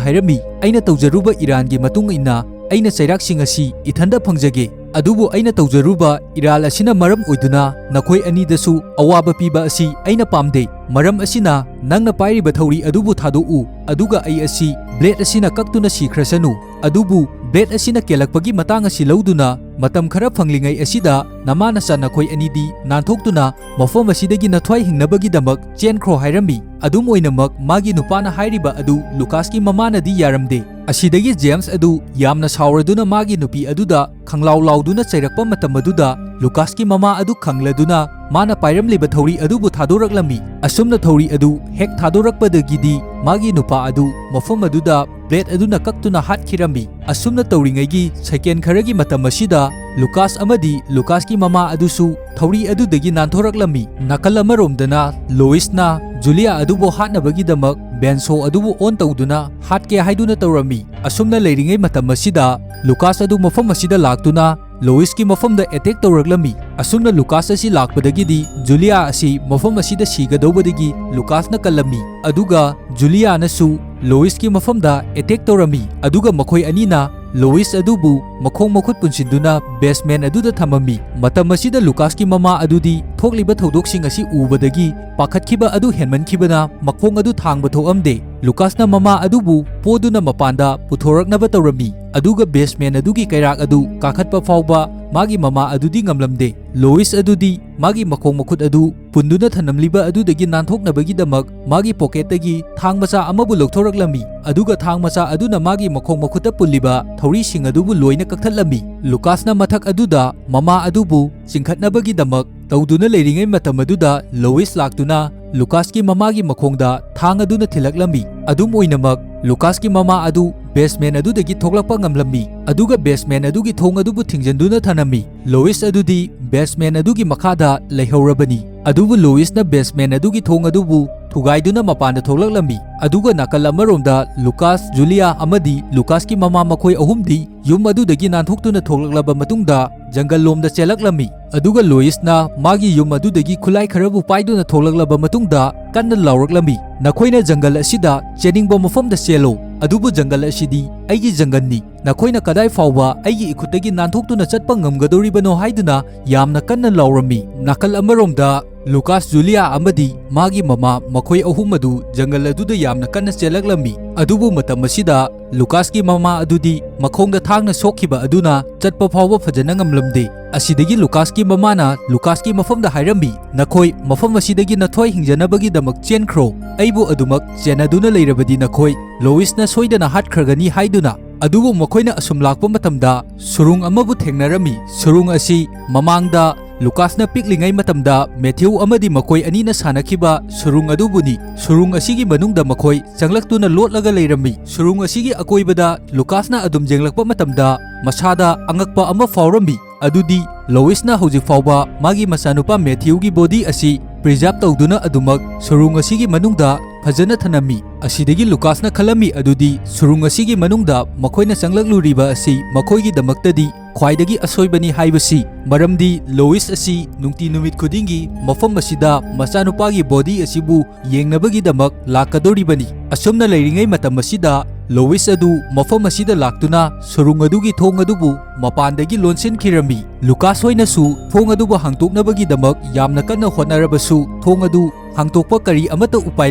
ꯍꯥꯏꯔꯝꯃꯤ, "ꯑꯩꯅ ꯇꯧꯖꯔꯨꯕ ꯏꯔꯥꯟꯒꯤ ꯃꯇꯨꯡ ꯏꯟꯅ ꯑꯩꯅ ꯆꯩꯔꯥꯛꯁꯤꯡ ꯑꯁꯤ ꯏꯊꯟꯗ ꯐꯪꯖꯒꯦ꯫ ꯑꯗꯨꯕꯨ ꯑꯩꯅ ꯇꯧꯖꯔꯨꯕ ꯏꯔꯥꯜ ꯑꯁꯤꯅ ꯃꯔꯝ ꯑꯣꯏꯗꯨꯅ ꯅꯈꯣꯏ ꯑꯅꯤꯗꯁꯨ ꯑꯋꯥꯕ ꯄꯤꯕ ꯑꯁꯤ ꯑꯩꯅ ꯄꯥꯝꯗꯦ꯫ ꯃꯔꯝ ꯑꯁꯤꯅ ꯅꯪꯅ ꯄꯥꯏꯔꯤꯕ ꯊꯧꯔꯤ ꯑꯗꯨꯕꯨ ꯊꯥꯗꯣꯛꯎ, ꯑꯗꯨꯒ ꯑꯩ ꯑꯁꯤ ꯕ꯭ꯂꯦꯗ ꯑꯁꯤꯅ ꯀꯛꯇꯨꯅ ꯁꯤꯈ꯭ꯔꯁꯅꯨ꯫ ꯑꯗꯨꯕꯨ ꯕ꯭ꯂꯦꯗ ꯑꯁꯤꯅ ꯀꯦꯜꯂꯛꯄꯒꯤ ꯃꯇꯥꯡ ꯑꯁꯤ ꯂꯧꯗꯨꯅ ꯃꯇꯝ ꯈꯔ ꯐꯪꯂꯤꯉꯩ ꯑꯁꯤꯗ ꯅꯃꯥ ꯅꯆꯥ ꯅꯈꯣꯏ ꯑꯅꯤꯗꯤ ꯅꯥꯟꯊꯣꯛꯇꯨꯅ ꯃꯐꯝ ꯑꯁꯤꯗꯒꯤ ꯅꯊ꯭ꯋꯥꯏ ꯍꯤꯡꯅꯕꯒꯤꯗꯃꯛ ꯆꯦꯟꯈ꯭ꯔꯣ" ꯍꯥꯏꯔꯝꯃꯤ꯫ ꯑꯗꯨꯝ ꯑꯣꯏꯅꯃꯛ, ꯃꯥꯒꯤ ꯅꯨꯄꯥꯅ ꯍꯥꯏꯔꯤꯕ ꯑꯗꯨ ꯂꯨꯀꯥꯁꯀꯤ ꯃꯃꯥꯅꯗꯤ ꯌꯥꯔꯝꯗꯦ꯫ ꯑꯁꯤꯗꯒꯤ ꯖꯦꯝꯁ ꯑꯗꯨ ꯌꯥꯝꯅ ꯁꯥꯎꯔꯗꯨꯅ ꯃꯥꯒꯤ ꯅꯨꯄꯤ ꯑꯗꯨꯗ ꯈꯪꯂꯥꯎ ꯂꯥꯎꯗꯨꯅ ꯆꯩꯔꯛꯄ ꯃꯇꯝ ꯑꯗꯨꯗ ꯂꯨꯀꯥꯁꯀꯤ ꯃꯃꯥ ꯑꯗꯨ ꯈꯪꯂꯗꯨꯅ ꯃꯥꯅ ꯄꯥꯏꯔꯝꯂꯤꯕ ꯊꯧꯔꯤ ꯑꯗꯨꯕꯨ ꯊꯥꯗꯣꯔꯛꯂꯝꯃꯤ꯫ ꯑꯁꯨꯝꯅ ꯊꯧꯔꯤ ꯑꯗꯨ ꯍꯦꯛ ꯊꯥꯗꯣꯔꯛꯄꯗꯒꯤꯗꯤ ꯃꯥꯒꯤ ꯅꯨꯄꯥ ꯑꯗꯨ ꯃꯐꯝ ꯑꯗꯨꯗ ꯕ꯭ꯂꯦꯗ ꯑꯗꯨꯅ ꯀꯛꯇꯨꯅ ꯍꯥꯠꯈꯤꯔꯝꯃꯤ꯫ ꯑꯁꯨꯝꯅ ꯇꯧꯔꯤꯉꯩꯒꯤ ꯁꯦꯀꯦꯟ ꯈꯔꯒꯤ ꯃꯇꯝ ꯑꯁꯤꯗ ꯂꯨꯀꯥꯁ ꯑꯃꯗꯤ ꯂꯨꯀꯥꯁꯀꯤ ꯃꯃꯥ ꯑꯗꯨꯁꯨ ꯊꯧꯔꯤ ꯑꯗꯨꯗꯒꯤ ꯅꯥꯟꯊꯣꯔꯛꯂꯝꯃꯤ꯫ ꯅꯥꯀꯜ ꯑꯃꯔꯣꯝꯗꯅ ꯂꯣꯏꯁꯅ ꯖꯨꯂꯤꯌꯥ ꯑꯗꯨꯕꯨ ꯍꯥꯠꯅꯕꯒꯤꯗꯃꯛ ꯕꯦꯟꯁꯣ ꯑꯗꯨꯕꯨ ꯑꯣꯟ ꯇꯧꯗꯨꯅ ꯍꯥꯠꯀꯦ ꯍꯥꯏꯗꯨꯅ ꯇꯧꯔꯝꯃꯤ꯫ ꯑꯁꯨꯝꯅ ꯂꯩꯔꯤꯉꯩ ꯃꯇꯝ ꯑꯁꯤꯗ ꯂꯨꯀꯥꯁ ꯑꯗꯨ ꯃꯐꯝ ꯑꯁꯤꯗ ꯂꯥꯛꯇꯨꯅ ꯂꯣꯏꯁꯀꯤ ꯃꯐꯝꯗ ꯑꯦꯇꯦꯛ ꯇꯧꯔꯛꯂꯝꯃꯤ꯫ ꯑꯁꯨꯝꯅ ꯂꯨꯀꯥꯁ ꯑꯁꯤ ꯂꯥꯛꯄꯗꯒꯤꯗꯤ ꯖꯨꯂꯤꯌꯥ ꯑꯁꯤ ꯃꯐꯝ ꯑꯁꯤꯗ ꯁꯤꯒꯗꯧꯕꯗꯒꯤ ꯂꯨꯀꯥꯁꯅ ꯀꯜꯂꯝꯃꯤ꯫ ꯑꯗꯨꯒ ꯖꯨꯂꯤꯌꯥꯅꯁꯨ ꯂꯣꯏꯁꯀꯤ ꯃꯐꯝꯗ ꯑꯦꯇꯦꯛ ꯇꯧꯔꯝꯃꯤ꯫ ꯑꯗꯨꯒ ꯃꯈꯣꯏ ꯑꯅꯤꯅ ꯂꯣꯏꯁ ꯑꯗꯨꯕꯨ ꯃꯈꯣꯡ ꯃꯈꯨꯠ ꯄꯨꯟꯁꯤꯟꯗꯨꯅ ꯕꯦꯁꯃꯦꯟ ꯑꯗꯨꯗ ꯊꯝꯃꯝꯃꯤ꯫ ꯃꯇꯝ ꯑꯁꯤꯗ ꯂꯨꯀꯥꯁꯀꯤ ꯃꯃꯥ ꯑꯗꯨꯗꯤ ꯊꯣꯛꯂꯤꯕ ꯊꯧꯗꯣꯛꯁꯤꯡ ꯑꯁꯤ ꯎꯕꯗꯒꯤ ꯄꯥꯈꯠꯈꯤꯕ ꯑꯗꯨ ꯍꯦꯟꯃꯟꯈꯤꯕꯅ ꯃꯈꯣꯡ ꯑꯗꯨ ꯊꯥꯡꯕ ꯊꯣꯛꯑꯝꯗꯦ꯫ ꯂꯨꯀꯥꯁꯅ ꯃꯃꯥ ꯑꯗꯨꯕꯨ ꯄꯣꯗꯨꯅ ꯃꯄꯥꯟꯗ ꯄꯨꯊꯣꯔꯛꯅꯕ ꯇꯧꯔꯝꯃꯤ꯫ ꯑꯗꯨꯒ ꯕꯦꯁꯃꯦꯟ ꯑꯗꯨꯒꯤ ꯀꯩꯔꯥꯛ ꯑꯗꯨ ꯀꯥꯈꯠꯄ ꯐꯥꯎꯕ ꯃꯥꯒꯤ ꯃꯃꯥ ꯑꯗꯨꯗꯤ ꯉꯝꯂꯝꯗꯦ꯫ ꯂꯣꯏꯁ ꯑꯗꯨꯗꯤ ꯃꯥꯒꯤ ꯃꯈꯣꯡ ꯃꯈꯨꯠ ꯑꯗꯨ ꯄꯨꯟꯗꯨꯅ ꯊꯝꯂꯝꯂꯤꯕ ꯑꯗꯨꯗꯒꯤ ꯅꯥꯟꯊꯣꯛꯅꯕꯒꯤꯗꯃꯛ ꯃꯥꯒꯤ ꯄꯣꯀꯦꯠꯇꯒꯤ ꯊꯥꯡ ꯃꯆꯥ ꯑꯃꯕꯨ ꯂꯧꯊꯣꯔꯛꯂꯝꯃꯤ꯫ ꯑꯗꯨꯒ ꯊꯥꯡ ꯃꯆꯥ ꯑꯗꯨꯅ ꯃꯥꯒꯤ ꯃꯈꯣꯡ ꯃꯈꯨꯠꯇ ꯄꯨꯜꯂꯤꯕ ꯊꯧꯔꯤꯁꯤꯡ ꯑꯗꯨꯕꯨ ꯂꯣꯏꯅ ꯀꯛꯊꯠꯂꯝꯃꯤ꯫ ꯂꯨꯀꯥꯁꯅ ꯃꯊꯛ ꯑꯗꯨꯗ ꯃꯃꯥ ꯑꯗꯨꯕꯨ ꯆꯤꯡꯈꯠꯅꯕꯒꯤꯗꯃꯛ ꯇꯧꯗꯨꯅ ꯂꯩꯔꯤꯉꯩ ꯃꯇꯝ ꯑꯗꯨꯗ ꯂꯣꯏꯁ ꯂꯥꯛꯇꯨꯅ ꯂꯨꯀꯥꯁꯀꯤ ꯃꯃꯥꯒꯤ ꯃꯈꯣꯡꯗ ꯊꯥꯡ ꯑꯗꯨꯅ ꯊꯤꯜꯂꯛꯂꯝꯃꯤ꯫ ꯑꯗꯨꯝ ꯑꯣꯏꯅꯃꯛ, ꯂꯨꯀꯥꯁꯀꯤ ꯃꯃꯥ ꯑꯗꯨ ꯕꯦꯁꯃꯦꯟ ꯑꯗꯨꯗꯒꯤ ꯊꯣꯛꯂꯛꯄ ꯉꯝꯂꯝꯃꯤ, ꯑꯗꯨꯒ ꯕꯦꯁꯃꯦꯟ ꯑꯗꯨꯒꯤ ꯊꯣꯡ ꯑꯗꯨꯕꯨ ꯊꯤꯡꯖꯤꯟꯗꯨꯅ ꯊꯅꯝꯃꯤ꯫ ꯂꯣꯏꯁ ꯑꯗꯨꯗꯤ ꯕꯦꯁꯃꯦꯟ ꯑꯗꯨꯒꯤ ꯃꯈꯥꯗ ꯂꯩꯍꯧꯔꯕꯅꯤ꯫ ꯑꯗꯨꯕꯨ ꯂꯣꯏꯁꯅ ꯕꯦꯁꯃꯦꯟ ꯑꯗꯨꯒꯤ ꯊꯣꯡ ꯑꯗꯨꯕꯨ ꯊꯨꯒꯥꯏꯗꯨꯅ ꯃꯄꯥꯟꯗ ꯊꯣꯛꯂꯛꯂꯝꯃꯤ꯫ ꯑꯗꯨꯒ ꯅꯥꯀꯜ ꯑꯃꯔꯣꯝꯗ ꯂꯨꯀꯥꯁ, ꯖꯨꯂꯤꯌꯥ ꯑꯃꯗꯤ ꯂꯨꯀꯥꯁꯀꯤ ꯃꯃꯥ ꯃꯈꯣꯏ ꯑꯍꯨꯝꯗꯤ ꯌꯨꯝ ꯑꯗꯨꯗꯒꯤ ꯅꯥꯟꯊꯣꯛꯇꯨꯅ ꯊꯣꯛꯂꯛꯂꯕ ꯃꯇꯨꯡꯗ ꯖꯪꯒꯜ ꯂꯣꯝꯗ ꯆꯦꯜꯂꯛꯂꯝꯃꯤ꯫ ꯑꯗꯨꯒ ꯂꯣꯏꯁꯅ ꯃꯥꯒꯤ ꯌꯨꯝ ꯑꯗꯨꯗꯒꯤ ꯈꯨꯠꯂꯥꯏ ꯈꯔꯕꯨ ꯄꯥꯏꯗꯨꯅ ꯊꯣꯛꯂꯛꯂꯕ ꯃꯇꯨꯡꯗ ꯀꯟꯅ ꯂꯥꯎꯔꯛꯂꯝꯃꯤ, "ꯅꯈꯣꯏꯅ ꯖꯪꯒꯜ ꯑꯁꯤꯗ ꯆꯦꯟꯅꯤꯡꯕ ꯃꯐꯝꯗ ꯆꯦꯜꯂꯣ, ꯑꯗꯨꯕꯨ ꯖꯪꯒꯜ ꯑꯁꯤꯗꯤ ꯑꯩꯒꯤ ꯖꯪꯒꯜꯅꯤ꯫ ꯅꯈꯣꯏꯅ ꯀꯗꯥꯏ ꯐꯥꯎꯕ ꯑꯩꯒꯤ ꯏꯈꯨꯠꯇꯒꯤ ꯅꯥꯟꯊꯣꯛꯇꯨꯅ ꯆꯠꯄ ꯉꯝꯒꯗꯧꯔꯤꯕꯅꯣ?" ꯍꯥꯏꯗꯨꯅ ꯌꯥꯝꯅ ꯀꯟꯅ ꯂꯥꯎꯔꯝꯃꯤ꯫ ꯅꯥꯀꯜ ꯑꯃꯔꯣꯝꯗ ꯂꯨꯀꯥꯁ, ꯖꯨꯂꯤꯌꯥ ꯑꯃꯗꯤ ꯃꯥꯒꯤ ꯃꯃꯥ ꯃꯈꯣꯏ ꯑꯍꯨꯝ ꯑꯗꯨ ꯖꯪꯒꯜ ꯑꯗꯨꯗ ꯌꯥꯝꯅ ꯀꯟꯅ ꯆꯦꯜꯂꯛꯂꯝꯃꯤ꯫ ꯑꯗꯨꯕꯨ ꯃꯇꯝ ꯑꯁꯤꯗ ꯂꯨꯀꯥꯁꯀꯤ ꯃꯃꯥ ꯑꯗꯨꯗꯤ ꯃꯈꯣꯡꯗ ꯊꯥꯡꯅ ꯁꯣꯛꯈꯤꯕ ꯑꯗꯨꯅ ꯆꯠꯄ ꯐꯥꯎꯕ ꯐꯖꯅ ꯉꯝꯂꯝꯗꯦ꯫ ꯑꯁꯤꯗꯒꯤ ꯂꯨꯀꯥꯁꯀꯤ ꯃꯃꯥꯅ ꯂꯨꯀꯥꯁꯀꯤ ꯃꯐꯝꯗ ꯍꯥꯏꯔꯝꯃꯤ, "ꯅꯈꯣꯏ ꯃꯐꯝ ꯑꯁꯤꯗꯒꯤ ꯅꯊꯣꯏ ꯍꯤꯡꯖꯅꯕꯒꯤꯗꯃꯛ ꯆꯦꯟꯈ꯭ꯔꯣ꯫ ꯑꯩꯕꯨ ꯑꯗꯨꯃꯛ ꯆꯦꯟꯅꯗꯨꯅ ꯂꯩꯔꯕꯗꯤ ꯅꯈꯣꯏ ꯂꯣꯏꯁꯅ ꯁꯣꯏꯗꯅ ꯍꯥꯠꯈ꯭ꯔꯒꯅꯤ" ꯍꯥꯏꯗꯨꯅ꯫ ꯑꯗꯨꯕꯨ ꯃꯈꯣꯏꯅ ꯑꯁꯨꯝ ꯂꯥꯛꯄ ꯃꯇꯝꯗ ꯁꯨꯔꯨꯡ ꯑꯃꯕꯨ ꯊꯦꯡꯅꯔꯝꯃꯤ꯫ ꯁꯨꯔꯨꯡ ꯑꯁꯤ ꯃꯃꯥꯡꯗ ꯂꯨꯀꯥꯁꯅ ꯄꯤꯛꯂꯤꯉꯩ ꯃꯇꯝꯗ ꯃꯦꯊ꯭ꯌꯨ ꯑꯃꯗꯤ ꯃꯈꯣꯏ ꯑꯅꯤꯅ ꯁꯥꯟꯅꯈꯤꯕ ꯁꯨꯔꯨꯡ ꯑꯗꯨꯕꯨꯅꯤ꯫ ꯁꯨꯔꯨꯡ ꯑꯁꯤꯒꯤ ꯃꯅꯨꯡꯗ ꯃꯈꯣꯏ ꯆꯪꯂꯛꯇꯨꯅ ꯂꯣꯠꯂꯒ ꯂꯩꯔꯝꯃꯤ꯫ ꯁꯨꯔꯨꯡ ꯑꯁꯤꯒꯤ ꯑꯀꯣꯏꯕꯗ ꯂꯨꯀꯥꯁꯅ ꯑꯗꯨꯝ ꯌꯦꯡꯂꯛꯄ ꯃꯇꯝꯗ ꯃꯁꯥꯗ ꯑꯉꯛꯄ ꯑꯃ ꯐꯥꯎꯔꯝꯃꯤ꯫ ꯑꯗꯨꯗꯤ ꯂꯣꯏꯁꯅ ꯍꯧꯖꯤꯛ ꯐꯥꯎꯕ ꯃꯥꯒꯤ ꯃꯆꯥꯅꯨꯄꯥ ꯃꯦꯊ꯭ꯌꯨꯒꯤ ꯕꯣꯗꯤ ꯑꯁꯤ ꯄ꯭ꯔꯤꯖꯥꯔꯚ ꯇꯧꯗꯨꯅ ꯑꯗꯨꯃꯛ ꯁꯨꯔꯨꯡ ꯑꯁꯤꯒꯤ ꯃꯅꯨꯡꯗ ꯐꯖꯅ ꯊꯅꯝꯃꯤ꯫ ꯑꯁꯤꯗꯒꯤ ꯂꯨꯀꯥꯁꯅ ꯈꯜꯂꯝꯃꯤ ꯑꯗꯨꯗꯤ ꯁꯨꯔꯨꯡ ꯑꯁꯤꯒꯤ ꯃꯅꯨꯡꯗ ꯃꯈꯣꯏꯅ ꯆꯪꯂꯛꯂꯨꯔꯤꯕ ꯑꯁꯤ ꯃꯈꯣꯏꯒꯤꯗꯃꯛꯇꯗꯤ ꯈ꯭ꯋꯥꯏꯗꯒꯤ ꯑꯁꯣꯏꯕꯅꯤ ꯍꯥꯏꯕꯁꯤ, ꯃꯔꯝꯗꯤ ꯂꯣꯏꯁ ꯑꯁꯤ ꯅꯨꯡꯇꯤ ꯅꯨꯃꯤꯠ ꯈꯨꯗꯤꯡꯒꯤ ꯃꯐꯝ ꯑꯁꯤꯗ ꯃꯆꯥꯅꯨꯄꯥꯒꯤ ꯕꯣꯗꯤ ꯑꯁꯤꯕꯨ ꯌꯦꯡꯅꯕꯒꯤꯗꯃꯛ ꯂꯥꯛꯀꯗꯧꯔꯤꯕꯅꯤ꯫ ꯑꯁꯨꯝꯅ ꯂꯩꯔꯤꯉꯩ ꯃꯇꯝ ꯑꯁꯤꯗ ꯂꯣꯏꯁ ꯑꯗꯨ ꯃꯐꯝ ꯑꯁꯤꯗ ꯂꯥꯛꯇꯨꯅ ꯁꯨꯔꯨꯡ ꯑꯗꯨꯒꯤ ꯊꯣꯡ ꯑꯗꯨꯕꯨ ꯃꯄꯥꯟꯗꯒꯤ ꯂꯣꯟꯁꯤꯟꯈꯤꯔꯝꯃꯤ꯫ ꯂꯨꯀꯥꯁ ꯍꯣꯏꯅꯁꯨ ꯊꯣꯡ ꯑꯗꯨꯕꯨ ꯍꯥꯡꯗꯣꯛꯅꯕꯒꯤꯗꯃꯛ ꯌꯥꯝꯅ ꯀꯟꯅ ꯍꯣꯠꯅꯔꯕꯁꯨ ꯊꯣꯡ ꯑꯗꯨ ꯍꯥꯡꯗꯣꯛꯄ ꯀꯔꯤ ꯑꯃꯠꯇ ꯎꯄꯥꯏ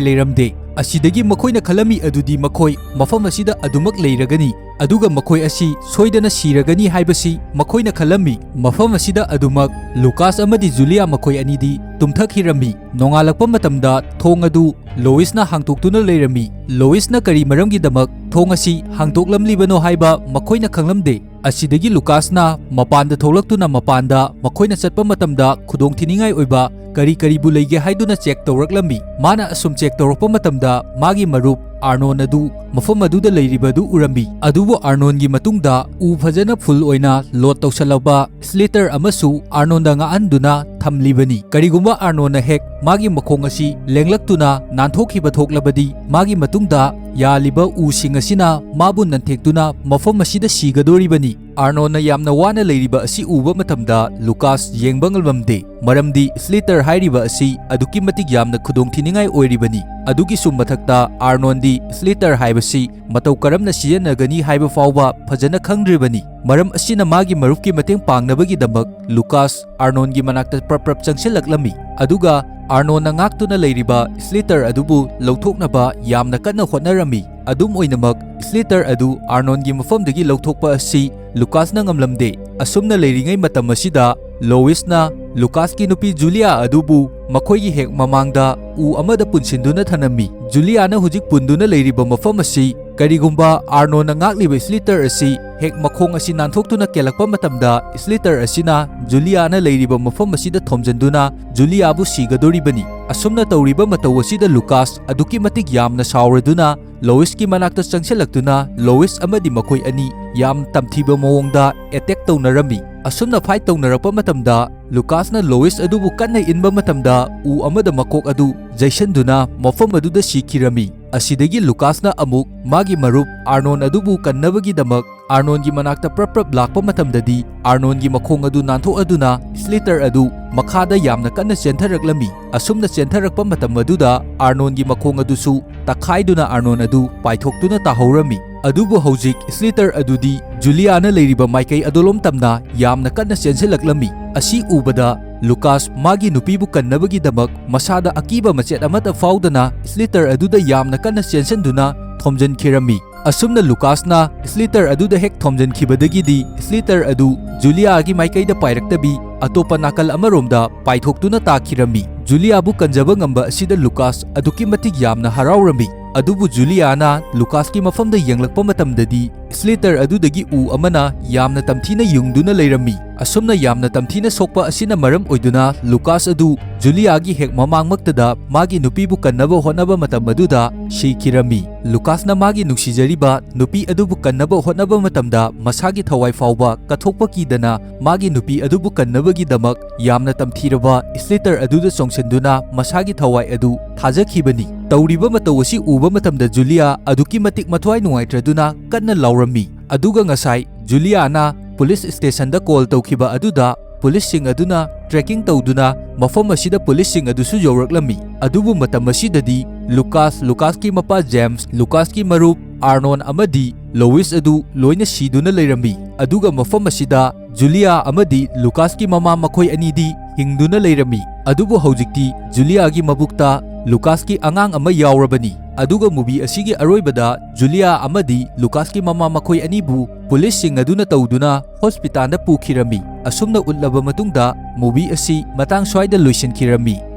ꯂꯩꯔꯝꯗꯦ꯫ ꯑꯁꯤꯗꯒꯤ ꯃꯈꯣꯏꯅ ꯈꯜꯂꯝꯃꯤ ꯑꯗꯨꯗꯤ ꯃꯈꯣꯏ ꯃꯐꯝ ꯑꯁꯤꯗ ꯑꯗꯨꯃꯛ ꯂꯩꯔꯒꯅꯤ, ꯑꯗꯨꯒ ꯃꯈꯣꯏ ꯑꯁꯤ ꯁꯣꯏꯗꯅ ꯁꯤꯔꯒꯅꯤ ꯍꯥꯏꯕꯁꯤ ꯃꯈꯣꯏꯅ ꯈꯜꯂꯝꯃꯤ꯫ ꯃꯐꯝ ꯑꯁꯤꯗ ꯑꯗꯨꯃꯛ ꯂꯨꯀꯥꯁ ꯑꯃꯗꯤ ꯖꯨꯂꯤꯌꯥ ꯃꯈꯣꯏ ꯑꯅꯤꯗꯤ ꯇꯨꯝꯊꯈꯤꯔꯝꯃꯤ꯫ ꯅꯣꯡꯉꯥꯜꯂꯛꯄ ꯃꯇꯝꯗ ꯊꯣꯡ ꯑꯗꯨ ꯂꯣꯏꯁꯅ ꯍꯥꯡꯗꯣꯛꯇꯨꯅ ꯂꯩꯔꯝꯃꯤ꯫ ꯂꯣꯏꯁꯅ ꯀꯔꯤ ꯃꯔꯝꯒꯤꯗꯃꯛ ꯊꯣꯡ ꯑꯁꯤ ꯍꯥꯡꯗꯣꯛꯂꯝꯂꯤꯕꯅꯣ ꯍꯥꯏꯕ ꯃꯈꯣꯏꯅ ꯈꯪꯂꯝꯗꯦ꯫ ꯑꯁꯤꯗꯒꯤ ꯂꯨꯀꯥꯁꯅ ꯃꯄꯥꯟꯗ ꯊꯣꯛꯂꯛꯇꯨꯅ ꯃꯄꯥꯟꯗ ꯃꯈꯣꯏꯅ ꯆꯠꯄ ꯃꯇꯝꯗ ꯈꯨꯗꯣꯡꯊꯤꯅꯤꯡꯉꯥꯏ ꯑꯣꯏꯕ ꯀꯔꯤ ꯀꯔꯤꯕꯨ ꯂꯩꯒꯦ ꯍꯥꯏꯗꯨꯅ ꯆꯦꯛ ꯇꯧꯔꯛꯂꯝꯃꯤ꯫ ꯃꯥꯅ ꯑꯁꯨꯝ ꯆꯦꯛ ꯇꯧꯔꯛꯄ ꯃꯇꯝꯗ ꯃꯥꯒꯤ ꯃꯔꯨꯞ ꯑꯥꯔꯅꯣꯟ ꯑꯗꯨ ꯃꯐꯝ ꯑꯗꯨꯗ ꯂꯩꯔꯤꯕꯗꯨ ꯎꯔꯝꯃꯤ꯫ ꯑꯗꯨꯕꯨ ꯑꯥꯔꯅꯣꯟꯒꯤ ꯃꯇꯨꯡꯗ ꯎ ꯐꯖꯅ ꯐꯨꯜ ꯑꯣꯏꯅ ꯂꯣꯗ ꯇꯧꯁꯜꯂꯕ ꯁ꯭ꯂꯤꯇꯔ ꯑꯃꯁꯨ ꯑꯥꯔꯅꯣꯟꯗ ꯉꯥꯛꯍꯟꯗꯨꯅ ꯊꯝꯂꯤꯕꯅꯤ꯫ ꯀꯔꯤꯒꯨꯝꯕ ꯑꯥꯔꯅꯣꯟꯅ ꯍꯦꯛ ꯃꯥꯒꯤ ꯃꯈꯣꯡ ꯑꯁꯤ ꯂꯦꯡꯂꯛꯇꯨꯅ ꯅꯥꯟꯊꯣꯛꯈꯤꯕ ꯊꯣꯛꯂꯕꯗꯤ, ꯃꯥꯒꯤ ꯃꯇꯨꯡꯗ ꯌꯥꯜꯂꯤꯕ ꯎꯁꯤꯡ ꯑꯁꯤꯅ ꯃꯥꯕꯨ ꯅꯟꯊꯦꯛꯇꯨꯅ ꯃꯐꯝ ꯑꯁꯤꯗ ꯁꯤꯒꯗꯧꯔꯤꯕꯅꯤ꯫ ꯑꯥꯔꯅꯣꯟꯅ ꯌꯥꯝꯅ ꯋꯥꯅ ꯂꯩꯔꯤꯕ ꯑꯁꯤ ꯎꯕ ꯃꯇꯝꯗ ꯂꯨꯀꯥꯁ ꯌꯦꯡꯕ ꯉꯝꯂꯝꯗꯦ, ꯃꯔꯝꯗꯤ ꯁ꯭ꯂꯤꯇꯔ ꯍꯥꯏꯔꯤꯕ ꯑꯁꯤ ꯑꯗꯨꯛꯀꯤ ꯃꯇꯤꯛ ꯌꯥꯝꯅ ꯈꯨꯗꯣꯡꯊꯤꯅꯤꯡꯉꯥꯏ ꯑꯣꯏꯔꯤꯕꯅꯤ꯫ ꯑꯗꯨꯒꯤꯁꯨ ꯃꯊꯛꯇ ꯑꯥꯔꯅꯣꯟꯗꯤ ꯁ꯭ꯂꯤꯇꯔ ꯍꯥꯏꯕꯁꯤ ꯃꯇꯧ ꯀꯔꯝꯅ ꯁꯤꯖꯤꯟꯅꯒꯅꯤ ꯍꯥꯏꯕ ꯐꯥꯎꯕ ꯐꯖꯅ ꯈꯪꯗ꯭ꯔꯤꯕꯅꯤ꯫ ꯃꯔꯝ ꯑꯁꯤꯅ ꯃꯥꯒꯤ ꯃꯔꯨꯞꯀꯤ ꯃꯇꯦꯡ ꯄꯥꯡꯅꯕꯒꯤꯗꯃꯛ ꯂꯨꯀꯥꯁ ꯑꯥꯔꯅꯣꯟꯒꯤ ꯃꯅꯥꯛꯇ ꯄ꯭ꯔꯞ ꯄ꯭ꯔꯞ ꯆꯪꯁꯤꯜꯂꯛꯂꯝꯃꯤ, ꯑꯗꯨꯒ ꯑꯥꯔꯅꯣꯟꯅ ꯉꯥꯛꯇꯨꯅ ꯂꯩꯔꯤꯕ ꯁ꯭ꯂꯤꯇꯔ ꯑꯗꯨꯕꯨ ꯂꯧꯊꯣꯛꯅꯕ ꯌꯥꯝꯅ ꯀꯟꯅ ꯍꯣꯠꯅꯔꯝꯃꯤ꯫ ꯑꯗꯨꯝ ꯑꯣꯏꯅꯃꯛ, ꯁ꯭ꯂꯤꯇꯔ ꯑꯗꯨ ꯑꯥꯔꯅꯣꯟꯒꯤ ꯃꯐꯝꯗꯒꯤ ꯂꯧꯊꯣꯛꯄ ꯑꯁꯤ ꯂꯨꯀꯥꯁꯅ ꯉꯝꯂꯝꯗꯦ꯫ ꯑꯁꯨꯝꯅ ꯂꯩꯔꯤꯉꯩ ꯃꯇꯝ ꯑꯁꯤꯗ, ꯂꯣꯏꯁꯅ ꯂꯨꯀꯥꯁꯀꯤ ꯅꯨꯄꯤ ꯖꯨꯂꯤꯌꯥ ꯑꯗꯨꯕꯨ ꯃꯈꯣꯏꯒꯤ ꯍꯦꯛ ꯃꯃꯥꯡꯗ ꯎ ꯑꯃꯗ ꯄꯨꯟꯁꯤꯟꯗꯨꯅ ꯊꯅꯝꯃꯤ꯫ ꯖꯨꯂꯤꯌꯥꯅ ꯍꯧꯖꯤꯛ ꯄꯨꯟꯗꯨꯅ ꯂꯩꯔꯤꯕ ꯃꯐꯝ ꯑꯁꯤ ꯀꯔꯤꯒꯨꯝꯕ ꯑꯥꯔꯅꯣꯟꯅ ꯉꯥꯛꯂꯤꯕ ꯁ꯭ꯂꯤꯇꯔ ꯑꯁꯤ ꯍꯦꯛ ꯃꯈꯣꯡ ꯑꯁꯤ ꯅꯥꯟꯊꯣꯛꯇꯨꯅ ꯀꯦꯜꯂꯛꯄ ꯃꯇꯝꯗ, ꯁ꯭ꯂꯤꯇꯔ ꯑꯁꯤꯅ ꯖꯨꯂꯤꯌꯥꯅ ꯂꯩꯔꯤꯕ ꯃꯐꯝ ꯑꯁꯤꯗ ꯊꯣꯝꯖꯤꯟꯗꯨꯅ ꯖꯨꯂꯤꯌꯥꯕꯨ ꯁꯤꯒꯗꯧꯔꯤꯕꯅꯤ꯫ ꯑꯁꯨꯝꯅ ꯇꯧꯔꯤꯕ ꯃꯇꯧ ꯑꯁꯤꯗ ꯂꯨꯀꯥꯁ ꯑꯗꯨꯛꯀꯤ ꯃꯇꯤꯛ ꯌꯥꯝꯅ ꯁꯥꯎꯔꯗꯨꯅ ꯂꯣꯏꯁꯀꯤ ꯃꯅꯥꯛꯇ ꯆꯪꯁꯤꯜꯂꯛꯇꯨꯅ ꯂꯣꯏꯁ ꯑꯃꯗꯤ ꯃꯈꯣꯏ ꯑꯅꯤ ꯌꯥꯝ ꯇꯝꯊꯤꯕ ꯃꯑꯣꯡꯗ ꯑꯦꯇꯦꯛ ꯇꯧꯅꯔꯝꯃꯤ꯫ ꯑꯁꯨꯝꯅ ꯐꯥꯏꯠ ꯇꯧꯅꯔꯛꯄ ꯃꯇꯝꯗ ꯂꯨꯀꯥꯁꯅ ꯂꯣꯏꯁ ꯑꯗꯨꯕꯨ ꯀꯟꯅ ꯏꯟꯕ ꯃꯇꯝꯗ ꯎ ꯑꯃꯗ ꯃꯀꯣꯛ ꯑꯗꯨ ꯌꯩꯁꯟꯗꯨꯅ ꯃꯐꯝ ꯑꯗꯨꯗ ꯁꯤꯈꯤꯔꯝꯃꯤ꯫ ꯑꯁꯤꯗꯒꯤ ꯂꯨꯀꯥꯁꯅ ꯑꯃꯨꯛ ꯃꯥꯒꯤ ꯃꯔꯨꯞ ꯑꯥꯔꯅꯣꯟ ꯑꯗꯨꯕꯨ ꯀꯟꯅꯕꯒꯤꯗꯃꯛ ꯑꯥꯔꯅꯣꯟꯒꯤ ꯃꯅꯥꯛꯇ ꯄ꯭ꯔꯞ ꯄ꯭ꯔꯞ ꯂꯥꯛꯄ ꯃꯇꯝꯗꯗꯤ, ꯑꯥꯔꯅꯣꯟꯒꯤ ꯃꯈꯣꯡ ꯑꯗꯨ ꯅꯥꯟꯊꯣꯛꯑꯗꯨꯅ ꯁ꯭ꯂꯤꯇꯔ ꯑꯗꯨ ꯃꯈꯥꯗ ꯌꯥꯝꯅ ꯀꯟꯅ ꯆꯦꯟꯊꯔꯛꯂꯝꯃꯤ꯫ ꯑꯁꯨꯝꯅ ꯆꯦꯟꯊꯔꯛꯄ ꯃꯇꯝ ꯑꯗꯨꯗ ꯑꯥꯔꯅꯣꯟꯒꯤ ꯃꯈꯣꯡ ꯑꯗꯨꯁꯨ ꯇꯛꯈꯥꯏꯗꯨꯅ ꯑꯥꯔꯅꯣꯟ ꯑꯗꯨ ꯄꯥꯏꯊꯣꯛꯇꯨꯅ ꯇꯥꯍꯧꯔꯝꯃꯤ꯫ ꯑꯗꯨꯕꯨ ꯍꯧꯖꯤꯛ ꯁ꯭ꯂꯤꯇꯔ ꯑꯗꯨꯗꯤ ꯖꯨꯂꯤꯌꯥꯅ ꯂꯩꯔꯤꯕ ꯃꯥꯏꯀꯩ ꯑꯗꯣꯂꯣꯝ ꯇꯝꯅ ꯌꯥꯝꯅ ꯀꯟꯅ ꯆꯦꯟꯁꯤꯜꯂꯛꯂꯝꯃꯤ꯫ ꯑꯁꯤ ꯎꯕꯗ ꯂꯨꯀꯥꯁ ꯃꯥꯒꯤ ꯅꯨꯄꯤꯕꯨ ꯀꯟꯅꯕꯒꯤꯗꯃꯛ ꯃꯁꯥꯗ ꯑꯀꯤꯕ ꯃꯆꯦꯠ ꯑꯃꯠꯇ ꯐꯥꯎꯗꯅ ꯁ꯭ꯂꯤꯇꯔ ꯑꯗꯨꯗ ꯌꯥꯝꯅ ꯀꯟꯅ ꯆꯦꯟꯁꯤꯟꯗꯨꯅ ꯊꯣꯝꯖꯤꯟꯈꯤꯔꯝꯃꯤ꯫ ꯑꯁꯨꯝꯅ ꯂꯨꯀꯥꯁꯅ ꯁ꯭ꯂꯤꯇꯔ ꯑꯗꯨꯗ ꯍꯦꯛ ꯊꯣꯝꯖꯤꯟꯈꯤꯕꯗꯒꯤꯗꯤ ꯁ꯭ꯂꯤꯇꯔ ꯑꯗꯨ ꯖꯨꯂꯤꯌꯥꯒꯤ ꯃꯥꯏꯀꯩꯗ ꯄꯥꯏꯔꯛꯇꯕꯤ ꯑꯇꯣꯞꯄ ꯅꯥꯀꯜ ꯑꯃꯔꯣꯝꯗ ꯄꯥꯏꯊꯣꯛꯇꯨꯅ ꯇꯥꯈꯤꯔꯝꯃꯤ꯫ ꯖꯨꯂꯤꯌꯥꯕꯨ ꯀꯟꯖꯕ ꯉꯝꯕ ꯑꯁꯤꯗ ꯂꯨꯀꯥꯁ ꯑꯗꯨꯛꯀꯤ ꯃꯇꯤꯛ ꯌꯥꯝꯅ ꯍꯔꯥꯎꯔꯝꯃꯤ꯫ ꯑꯗꯨꯕꯨ ꯖꯨꯂꯤꯌꯥꯅ ꯂꯨꯀꯥꯁꯀꯤ ꯃꯐꯝꯗ ꯌꯦꯡꯂꯛꯄ ꯃꯇꯝꯗꯗꯤ ꯁ꯭ꯂꯤꯇꯔ ꯑꯗꯨꯗꯒꯤ ꯎ ꯑꯃꯅ ꯌꯥꯝꯅ ꯇꯝꯊꯤꯅ ꯌꯨꯡꯗꯨꯅ ꯂꯩꯔꯝꯃꯤ꯫ ꯑꯁꯨꯝꯅ ꯌꯥꯝꯅ ꯇꯝꯊꯤꯅ ꯁꯣꯛꯄ ꯑꯁꯤꯅ ꯃꯔꯝ ꯑꯣꯏꯗꯨꯅ ꯂꯨꯀꯥꯁ ꯑꯗꯨ ꯖꯨꯂꯤꯌꯥꯒꯤ ꯍꯦꯛ ꯃꯃꯥꯡꯃꯛꯇꯗ ꯃꯥꯒꯤ ꯅꯨꯄꯤꯕꯨ ꯀꯟꯅꯕ ꯍꯣꯠꯅꯕ ꯃꯇꯝ ꯑꯗꯨꯗ ꯁꯤꯈꯤꯔꯝꯃꯤ꯫ ꯂꯨꯀꯥꯁꯅ ꯃꯥꯒꯤ ꯅꯨꯡꯁꯤꯖꯔꯤꯕ ꯅꯨꯄꯤ ꯑꯗꯨꯕꯨ ꯀꯟꯅꯕ ꯍꯣꯠꯅꯕ ꯃꯇꯝꯗ ꯃꯁꯥꯒꯤ ꯊꯋꯥꯏ ꯐꯥꯎꯕ ꯀꯠꯊꯣꯛꯄ ꯀꯤꯗꯅ ꯃꯥꯒꯤ ꯅꯨꯄꯤ ꯑꯗꯨꯕꯨ ꯀꯟꯅꯕꯒꯤꯗꯃꯛ ꯌꯥꯝꯅ ꯇꯝꯊꯤꯔꯕ ꯁ꯭ꯂꯤꯇꯔ ꯑꯗꯨꯗ ꯆꯣꯡꯁꯤꯟꯗꯨꯅ ꯃꯁꯥꯒꯤ ꯊꯋꯥꯏ ꯑꯗꯨ ꯊꯥꯖꯈꯤꯕꯅꯤ꯫ ꯇꯧꯔꯤꯕ ꯃꯇꯧ ꯑꯁꯤ ꯎꯕ ꯃꯇꯝꯗ ꯖꯨꯂꯤꯌꯥ ꯑꯗꯨꯛꯀꯤ ꯃꯇꯤꯛ ꯃꯊ꯭ꯋꯥꯏ ꯅꯨꯡꯉꯥꯏꯇ꯭ꯔꯗꯨꯅ ꯀꯟꯅ ꯂꯥꯎꯔꯝꯃꯤ꯫ ꯑꯗꯨꯒ ꯉꯁꯥꯏ ꯖꯨꯂꯤꯌꯥꯅ ꯄꯨꯂꯤꯁ ꯁ꯭ꯇꯦꯁꯟꯗ ꯀꯣꯜ ꯇꯧꯈꯤꯕ ꯑꯗꯨꯗ ꯄꯨꯂꯤꯁꯁꯤꯡ ꯑꯗꯨꯅ ꯇ꯭ꯔꯦꯀꯤꯡ ꯇꯧꯗꯨꯅ ꯃꯐꯝ ꯑꯁꯤꯗ ꯄꯨꯂꯤꯁꯁꯤꯡ ꯑꯗꯨꯁꯨ ꯌꯧꯔꯛꯂꯝꯃꯤ꯫ ꯑꯗꯨꯕꯨ ꯃꯇꯝ ꯑꯁꯤꯗꯗꯤ ꯂꯨꯀꯥꯁ, ꯂꯨꯀꯥꯁꯀꯤ ꯃꯄꯥ ꯖꯦꯝꯁ, ꯂꯨꯀꯥꯁꯀꯤ ꯃꯔꯨꯞ ꯑꯥꯔꯅꯣꯟ ꯑꯃꯗꯤ ꯂꯣꯏꯁ ꯑꯗꯨ ꯂꯣꯏꯅ ꯁꯤꯗꯨꯅ ꯂꯩꯔꯝꯃꯤ꯫ ꯑꯗꯨꯒ ꯃꯐꯝ ꯑꯁꯤꯗ ꯖꯨꯂꯤꯌꯥ ꯑꯃꯗꯤ ꯂꯨꯀꯥꯁꯀꯤ ꯃꯃꯥ ꯃꯈꯣꯏ ꯑꯅꯤꯗꯤ ꯍꯤꯡꯗꯨꯅ ꯂꯩꯔꯝꯃꯤ꯫ ꯑꯗꯨꯕꯨ ꯍꯧꯖꯤꯛꯇꯤ ꯖꯨꯂꯤꯌꯥꯒꯤ ꯃꯕꯨꯛꯇ ꯂꯨꯀꯥꯁꯀꯤ ꯑꯉꯥꯡ ꯑꯃ ꯌꯥꯎꯔꯕꯅꯤ꯫ ꯑꯗꯨꯒ movie ꯑꯁꯤꯒꯤ ꯑꯔꯣꯏꯕꯗ ꯖꯨꯂꯤꯌꯥ ꯑꯃꯗꯤ ꯂꯨꯀꯥꯁꯀꯤ ꯃꯃꯥ ꯃꯈꯣꯏ ꯑꯅꯤꯕꯨ ꯄꯨꯂꯤꯁꯁꯤꯡ ꯑꯗꯨꯅ ꯇꯧꯗꯨꯅ ꯍꯣꯁꯄꯤꯇꯥꯜꯗ ꯄꯨꯈꯤꯔꯝꯃꯤ꯫ ꯑꯁꯨꯝꯅ ꯎꯠꯂꯕ ꯃꯇꯨꯡꯗ movie ꯑꯁꯤ ꯃꯇꯥꯡ ꯁ꯭ꯋꯥꯏꯗ ꯂꯣꯏꯁꯤꯟꯈꯤꯔꯝꯃꯤ꯫